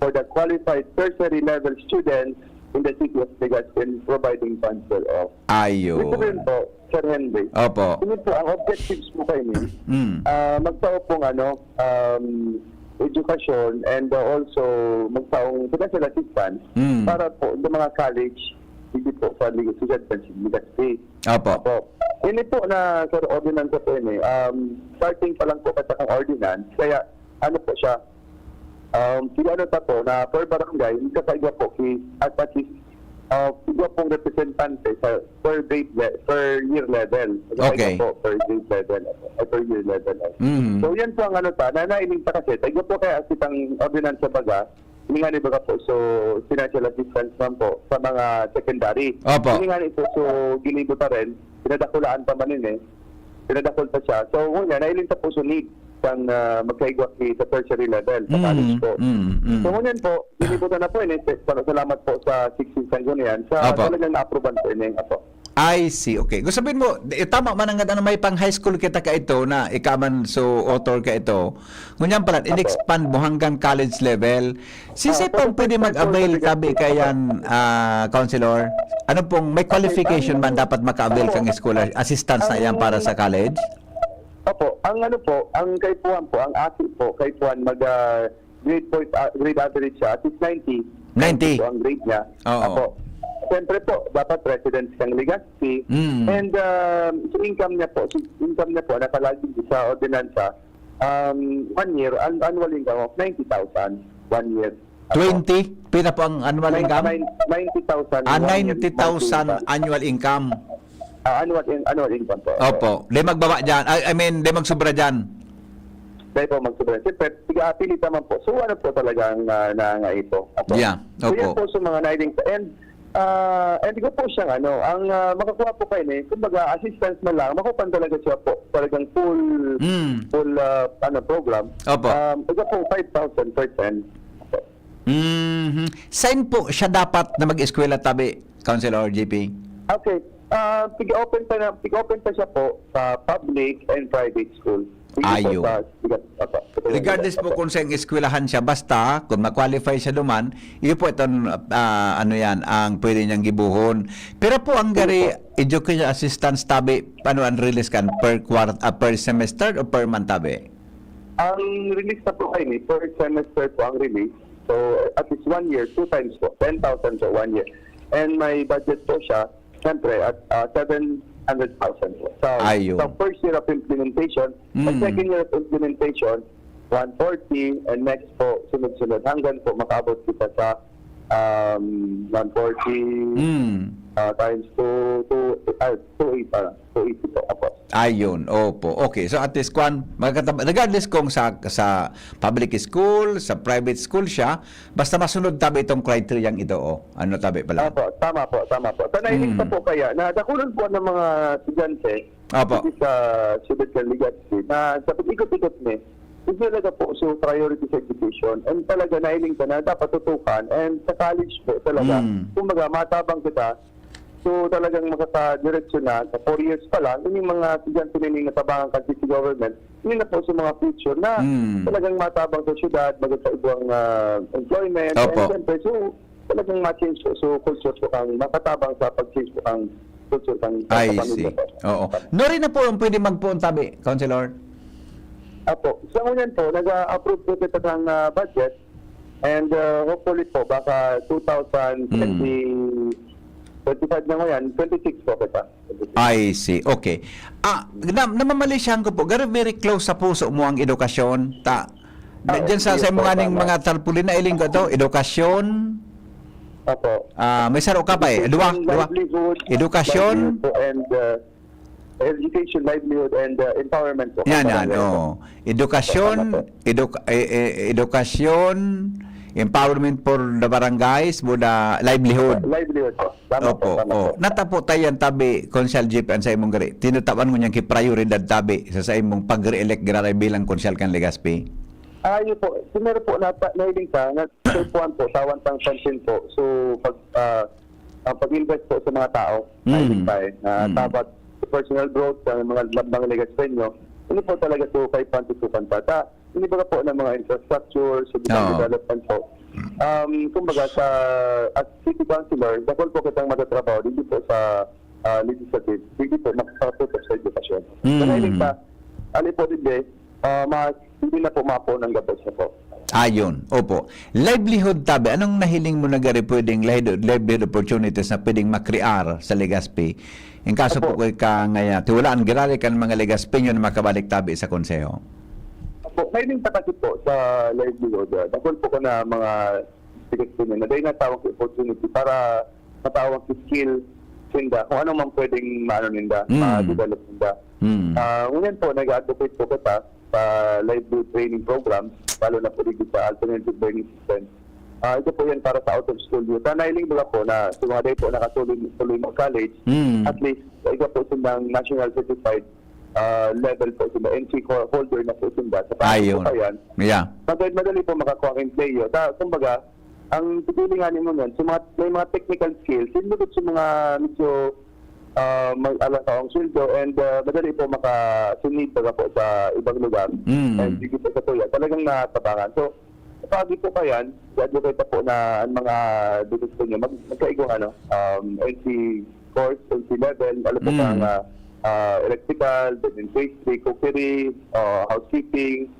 for the qualified tertiary level students in the city of Legazpi and providing funds thereof. Ibig Ayun. sabihin po, Sir Henry, Opo. Hindi po, ang objectives po kayo ni Mm. ah magtao pong ano, um, education and uh, also magtaong financial assistance Mm. para po sa mga college dito po sa Lig- sa Legazpi. Opo. Opo. Ini po na, sir, ordinance po ini. Um, starting pa lang po katakang ordinance. Kaya, ano po siya, um, sige, ano ta po, na per barangay, magkakaiba po ki, at at least, uh, iba pong representante sa per grade le- per year level. Magkakaiba Okay. Po, per grade level, at per year level. Mm. So, yan po ang ano ta, na nailing ta kasi, tayo po kaya kitang ordinance sa baga, ini nga ni baga po, so, financial assistance man po sa mga secondary. Opo. Ini nga ni po, so, ginibo pa rin, pinadakulaan pa man yun eh. Pinadakul pa siya. So, ngunyan, nailing ta po sa need kang ah, magkaigwa ki sa tertiary level, sa Mm, college po. mm, mm. So, ngunyan po, ginibo na po, ini, salamat po sa sixteenth Sanggunian, sa Opo. Talagang na-approvean po ini. Apo. I see. Okay. Gusto sabihin mo, eh, tama man ang ano, may pang high school kita ka ito na ikaman so author ka ito. Ngunyan pala, in-expand mo hanggang college level. Sisay Ah, pang pwede pwede mag-avail pwede tabi pwede kayan, ah, Counselor? Ano pong, may qualification man dapat maka-avail kang scholar, assistance na yan para sa college? Opo, ang ano po, ang kaipuhan po, ang asin po, kaipuhan mag ah, grade point, ah, grade average siya, at least ninety. Ninety. Po ang grade niya. Oo. Apo. Siyempre po, dapat residence kang Legazpi. Mm. And um, so income niya po, so income niya po, nakalagay sa ordinansa, um, one year, an- annual income of ninety thousand, one year. Apo. Twenty? Pila po ang annual income? Nine- ninety thousand, Ah, one year, ninety thousand monthly income. Annual income. Ah, annual, in, annual income po. Opo. Di magbaba dyan. I, I mean, di magsubra dyan. Dahil po magsubra. Siyempre, tiga-apili naman po. So, ano po talaga ang uh, nangangaipo? Apo. Yeah, So, opo. Yan po sa mga nailing. And, uh, and ko po siyang ano, ang uh, makakuha po kayo ni, kumbaga, assistance na lang, makukuha talaga siya po, talagang full, Mm. full uh, ano, program. Opo. Um, ito po, five thousand per term. Mhm. Saan po siya dapat na mag-eskwela tabi, Counselor J P? Okay. Ah, tig-open pa na, tig-open pa siya po sa public and private school. Sige po, Ayo. sa, sige, apa, sa Regardless po kung sa eskwelahan siya, basta kung ma-qualify siya duman, iyo po iton, ah, ano yan, ang pwede niyang gibohon. Pero po ang gari, Opo. education assistance tabi, ano ang release kan? Per quart-, ah, per semester o per month tabi? Ang release na po kayo ni, per semester po ang release. So, at least one year, two times po, ten thousand po one year. And may budget po siya, siyempre, at, ah, seven hundred thousand po. Sa, Ayo. sa first year of implementation, sa Mm. second year of implementation, one forty, and next po, sunod-sunod, hanggang po makaabot kita sa, um, one forty, Mm. ah, times two, two, ah, two eight, ah, two eighty po, apo. Ayun, opo. Okay, so at least, kwan, magkataba-, regardless kung sa, sa public school, sa private school siya, basta masunod tabi itong criteria ito, oh. Ano tabi pala? Opo, tama po, tama po. Sa nailing Mm. pa po kaya, na dakulan po ng mga estudyante, Opo. dito sa Siyudad ng Legazpi, na sa pag-ikot-ikot ni, yun talaga po, so priority sa education. And talaga, nailing ka na, dapat tutukan. And sa college po, talaga, Mm. kumbaga, matabang kita. So, talagang makakadiretso na, sa four years pa lang, yun yung mga estudyante na yung natabangan kan city government, yun na po sa mga future na Mm. talagang matabang sa syudad, magkakaibang, ah, employment. Opo. And siyempre, so, talagang ma-change po. So, culture po kang makatabang sa pag-change po kang culture kang I sa see. pamilya po. Oo. Nori na po ang pwede magpoon tabi, Councilor? Apo. Sa ngunyan po, nag-a-approve po kita ng, ah, budget. And, ah, hopefully po, baka two thousand twenty, Mm. twenty-five na ngayon, twenty-six po kita. I see. Okay. Ah, na, namamalisyahan ko po, very, very close sa puso mo ang edukasyon. Ta, na, Ah, dyan sa, yes sa po, imong aning tama. mga tarpaulin, nailing ko to, edukasyon. Opo. Ah, may saro ka pa eh. Education, Duwa, duwa. livelihood, Edukasyon. livelihood po, and, uh, education, livelihood, and, uh, empowerment po. Yan, yan, Kabarangay po. oo. Edukasyon, Tama po. eduk-, eh, eh, edukasyon, empowerment for the barangays, for the livelihood. Livelihood po. Tama po, Opo, tama oh. po. Natapo tayan tabi, Konsehal Jeep, ang sa imong gari. Tinatawan mo niyang kiprioridad tabi sa, sa imong pag-re-elect giraray bilang Konsehal kan Legazpi. Ah, yun po. Primero po, nata-, nahiling ka, na sa upuan po, tawan pang pansin po. So, pag, ah, ang pag-invest po sa mga tao, Mm. nahiling ka eh, na Mm. dapat sa personal growth, sa mga lambang Legazpeño, ano po talaga to kay pantutukan pa. Ta, hindi ba po ng mga infrastructure, sa Oo. development po. Um, kumbaga, sa, as city councilor, dakul po kitang matatrabaho, dito po sa, ah, legislative, dito po, makakatutok sa edukasyon. Mm. Kaya yun pa, ano po din eh, ah, mas, hindi na po mapo ng gabos na po. Ayun, opo. Livelihood tabi, anong nahiling mo na gari pwedeng livelihood, livelihood opportunities na pwedeng makrear sa Legazpi? In kaso po Opo. kay kangaya, tiwalaan, giraray kan mga Legazpeño na makabalik tabi sa konseho. Opo, may din pa kasi po sa livelihood, ah, dakul po ko na mga Legazpeño na dahil natawag ko opportunity para matawag si skill sinda, kung ano man pwedeng maano ninda, Mm. ma-develop ninda. Mm. Ah, ngunyan po, nag-advocate po kita sa livelihood training program, lalo na po dito sa alternative learning system. Ah, ito po yan para sa out of school youth. Sa nailing baga po na sa mga day po nakatuloy, tuloy mag-college, Mm. at least, ito po silang national certified, ah, level po sila, N C co-, holder na po sila. Sa Ayun. pa yan, Yeah. madali, madali po makakuha ang empleo. Sa, kumbaga, ang pipili nga nimo niyan, sa mga, may mga technical skills, hindi po sa mga medyo, ah, mag-alang sa ang sweldo and, ah, madali po makasunod baga po sa ibang lugar. Mm. And dito po sa Tuya, talagang natabangan. So, pagi po pa yan, i-advocate na po na ang mga business po niyo, mag-, magkaigong ano, um, N C course, N C level, ano po Mm. pa ang, ah, ah, electrical, bed and pastry, cookery, ah, housekeeping,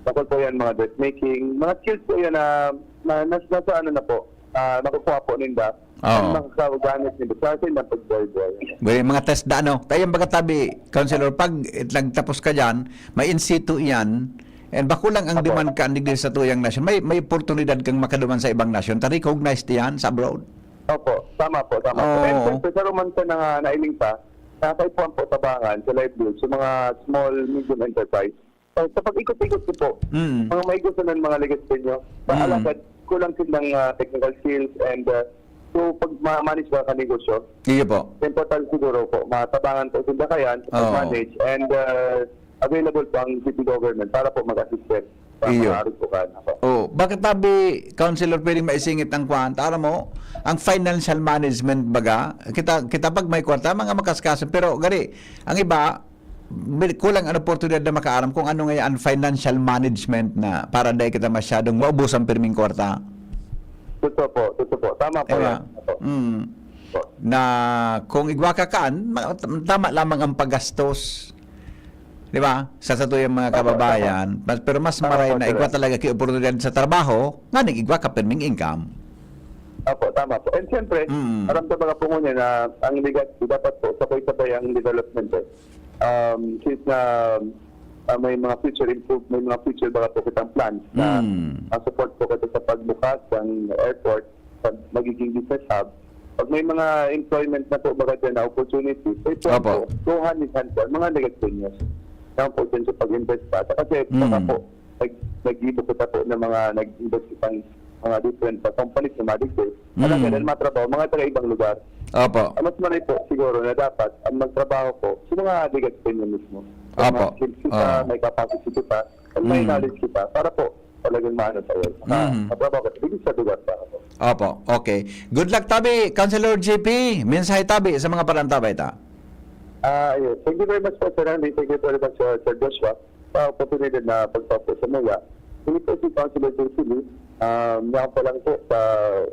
tapos po yan, mga dressmaking, mga skills po yan na, na, na, nasa ano na po, ah, nakukuha po ninda, Oo. ang mga kagamit ninda sa atin ng pagbuhay-buhay. Well, mga test da, ano? Tayo yung pagkatabi, Councilor, pag it-, nagtapos ka dyan, may in situ yan, and bako lang ang Apo. demand ka, ang digdi sa tuyang nasyon, may, may oportunidad kang makaduman sa ibang nasyon, ta recognized yan sa abroad. Opo, tama po, tama po. Oo. And siyempre, sa Roman ka na nga nailing pa, nakakaipuan po tabangan sa livelihood, sa mga small, medium enterprise. So, sa pag-ikot-ikot ko po, Mm. mga maigo sa mga Legazpeño, Mm. maalagad, kulang silang, ah, technical skills and, ah, so, pag ma-manage ba ka negosyo, Iyo po. importante siguro po, matabangan po sila kayan sa Oo. pag-manage and, ah, available po ang city government para po mag-assist sa Iyo. mga arog po kayan. Oh, bakit tabi, Councilor, pwedeng maisingit ang kwan? Tara mo, ang financial management baga, kita, kita pag may kwarta, mga makaskas, pero gari, ang iba, Bil-, kulang an oportunidad na makaaram kung ano nga an financial management na para dai kita masyadong maubusan pirming kwarta. Totoo po, totoo po. Tama po Diba? yan. Opo. Mm. Opo. Na kung igwa ka kan, ma-, tama lamang ang paggastos. Di ba? Sa satuyang mga Tama, kababayan. tama. Mas, pero mas Tama maray po, na sir. igwa talaga ki oportunidad sa trabaho, nganing igwa ka pirming income. Opo, tama po. And siyempre, Mm. aram sa mga pungo niya na ang legacy, dapat po, sabay-sabay ang development eh. Um, since na, ah, may mga future improve, may mga future baga po kitang plans na Mm. ang support po kita sa pagbukas ng airport, sa magiging business hub, pag may mga employment na po baga dyan na opportunities, eh, po Opo. po, go hand in hand po, ang mga Legazpeños. Kaya po dyan sa pag-invest pa. Kasi baka Mm. po, nag-, nag-ibo kita po ng mga nag-invest kitang mga different pa companies na madigdi. Alam Mm. ka, dahil matrabaho, mga taga-ibang lugar. Opo. Ang mas malay po siguro na dapat ang magtrabaho po sa mga Legazpeño mismo. May Opo. mga skills kita, Oo. may capacity kita, at may Mm. knowledge kita para po talagang maano tayo. Maka-, Mm. matrabaho ka, dito sa lugar para po. Opo. Okay. Good luck, tabi, Councilor J P. Mensahe, tabi, sa mga parantabay ta. Ah, ayun. Thank you very much po, Sir Randy. Thank you very much, Sir, Sir Joshua, sa oportunidad na pagpapo sa mga. Hindi po si Councilor J P Lee. Um, yan pa lang po sa,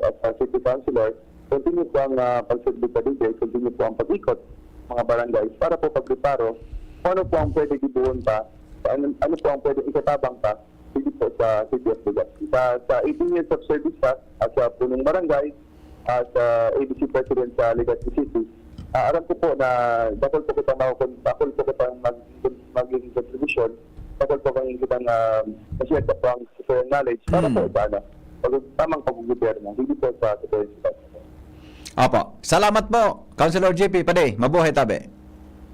as a city councilor, continue po ang, ah, pagserbi sa D J, continue po ang pag-ikot sa mga barangay para po pagpreparo kung ano po ang pwede gibuhon pa, ano, ano po ang pwede ikatabang pa dito po sa City of Legazpi. Sa, sa eighteen years of service pa as a punong barangay, as a A D C president sa Legazpi City, ah, aram ko po na dakul po kitang makukon-, dakul po kitang mag-, magiging kontribusyon, dakul po kang kitang, ah, ma-share po ang superior knowledge para po Mm. sa, ano, pag-, tamang paggogobyerno, hindi po sa superior. Opo. Salamat po, Councilor J P. Padi, mabuhay tabi.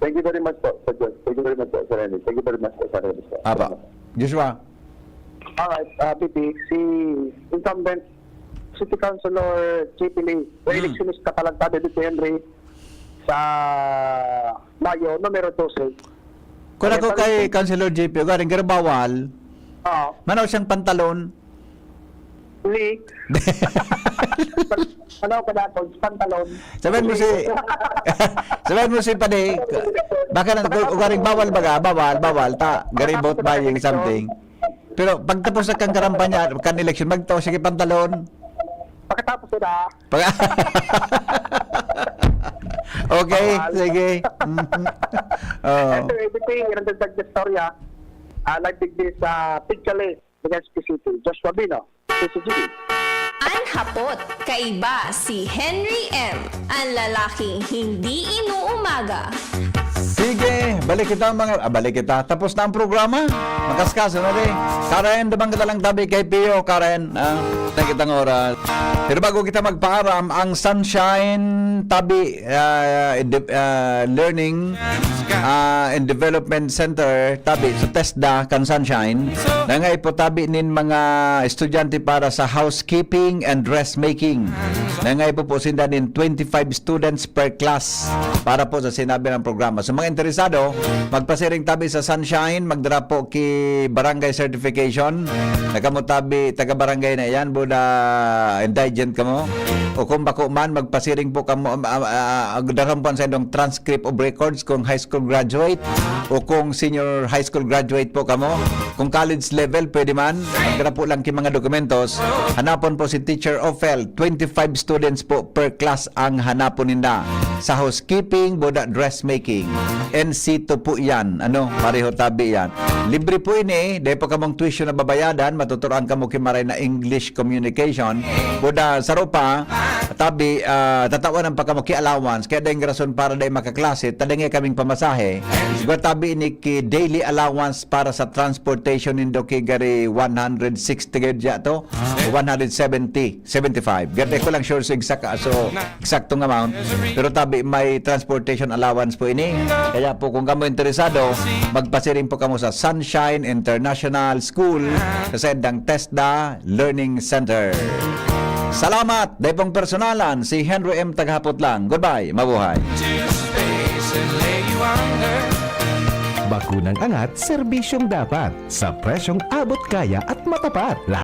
Thank you very much po, Sir John. Thank you very much po, Sir Rene. Thank you very much po, Sir Rene. Apo. Salamat. Joshua. Alright, ah, P P, si incumbent City Councilor J P Lee, Hmm. re-electionista pa lang tabi si Henry sa Mayo, numero dose. Kung Kaya ako pa kay rin Councilor J P, ugaring garbawal, Oo. manaw siyang pantalon. Lee. Ano ka na, pantalon? Sabihan mo si, sabihan mo si Padi, baka na, ugaring bawal baga, bawal, bawal, ta, gari vote buying something. Pero pagtapos na kang karampanya, kan eleksyon, magtao, sige, pantalon. Pagkatapos na. Pag- Okay, Bawal. sige. Mhm. Oo. Ito, everything, yung nagdagdag na storya, ah, live digdi sa Pigcale, Legazpi City. Joshua Bino, C C G B. An hapot, kaiba si Henry M, an lalaking hindi inuumaga. Sige, balik kita, mga, ah, balik kita. Tapos na ang programa. Makaskaso na rin. Karen, damang kita lang tabi kay Pio. Karen, ah, na kitang oras. Pero bago kita magpaaram, ang Sunshine Tabi, ah, Ed-, ah, Learning, ah, and Development Center, tabi sa TESDA, kan Sunshine, nangaipo tabi nin mga estudyante para sa housekeeping and dressmaking. Nangaipo po sinda nin twenty-five students per class para po sa sinabi ng programa. So, mga interesado, magpasiring tabi sa Sunshine, magdara po ki barangay certification. Taga mo tabi, taga barangay na yan, buda indigent ka mo. O kung bako man, magpasiring po kamo, ah, ah, ah, daron po ang sa inyong transcript of records kung high school graduate o kung senior high school graduate po kamo. Kung college level, pwede man. Magdara po lang ki mga dokumentos. Hanapon po si Teacher Ophel. Twenty-five students po per class ang hanapon ninda. Sa housekeeping, buda dressmaking. N C two po yan. Ano, pareho tabi yan. Libre po ini. Dahil po kamong tuition na babayadan, matuturuan kamo ki maray na English communication. Buda sa rupa, tabi, ah, tatawan pa kamo ki allowance. Kaya dahil rason para dahil makaklase, tadangi kaming pamasahe. Igwa tabi ini ki daily allowance para sa transportation nindo ki gari one hundred sixty gaya to, o one hundred seventy, seventy-five. Gati ko lang sure sa exact, ah, so, eksaktong amount. Pero tabi, may transportation allowance po ini. Kaya po, kung kamo interesado, magpasiring po kamo sa Sunshine International School sa sendang TESDA Learning Center. Salamat! Dai pong personalan, si Henry M. Tagahapot lang. Goodbye! Mabuhay! Bakunang angat, serbisyong dapat, sa presyong abot kaya at matapat.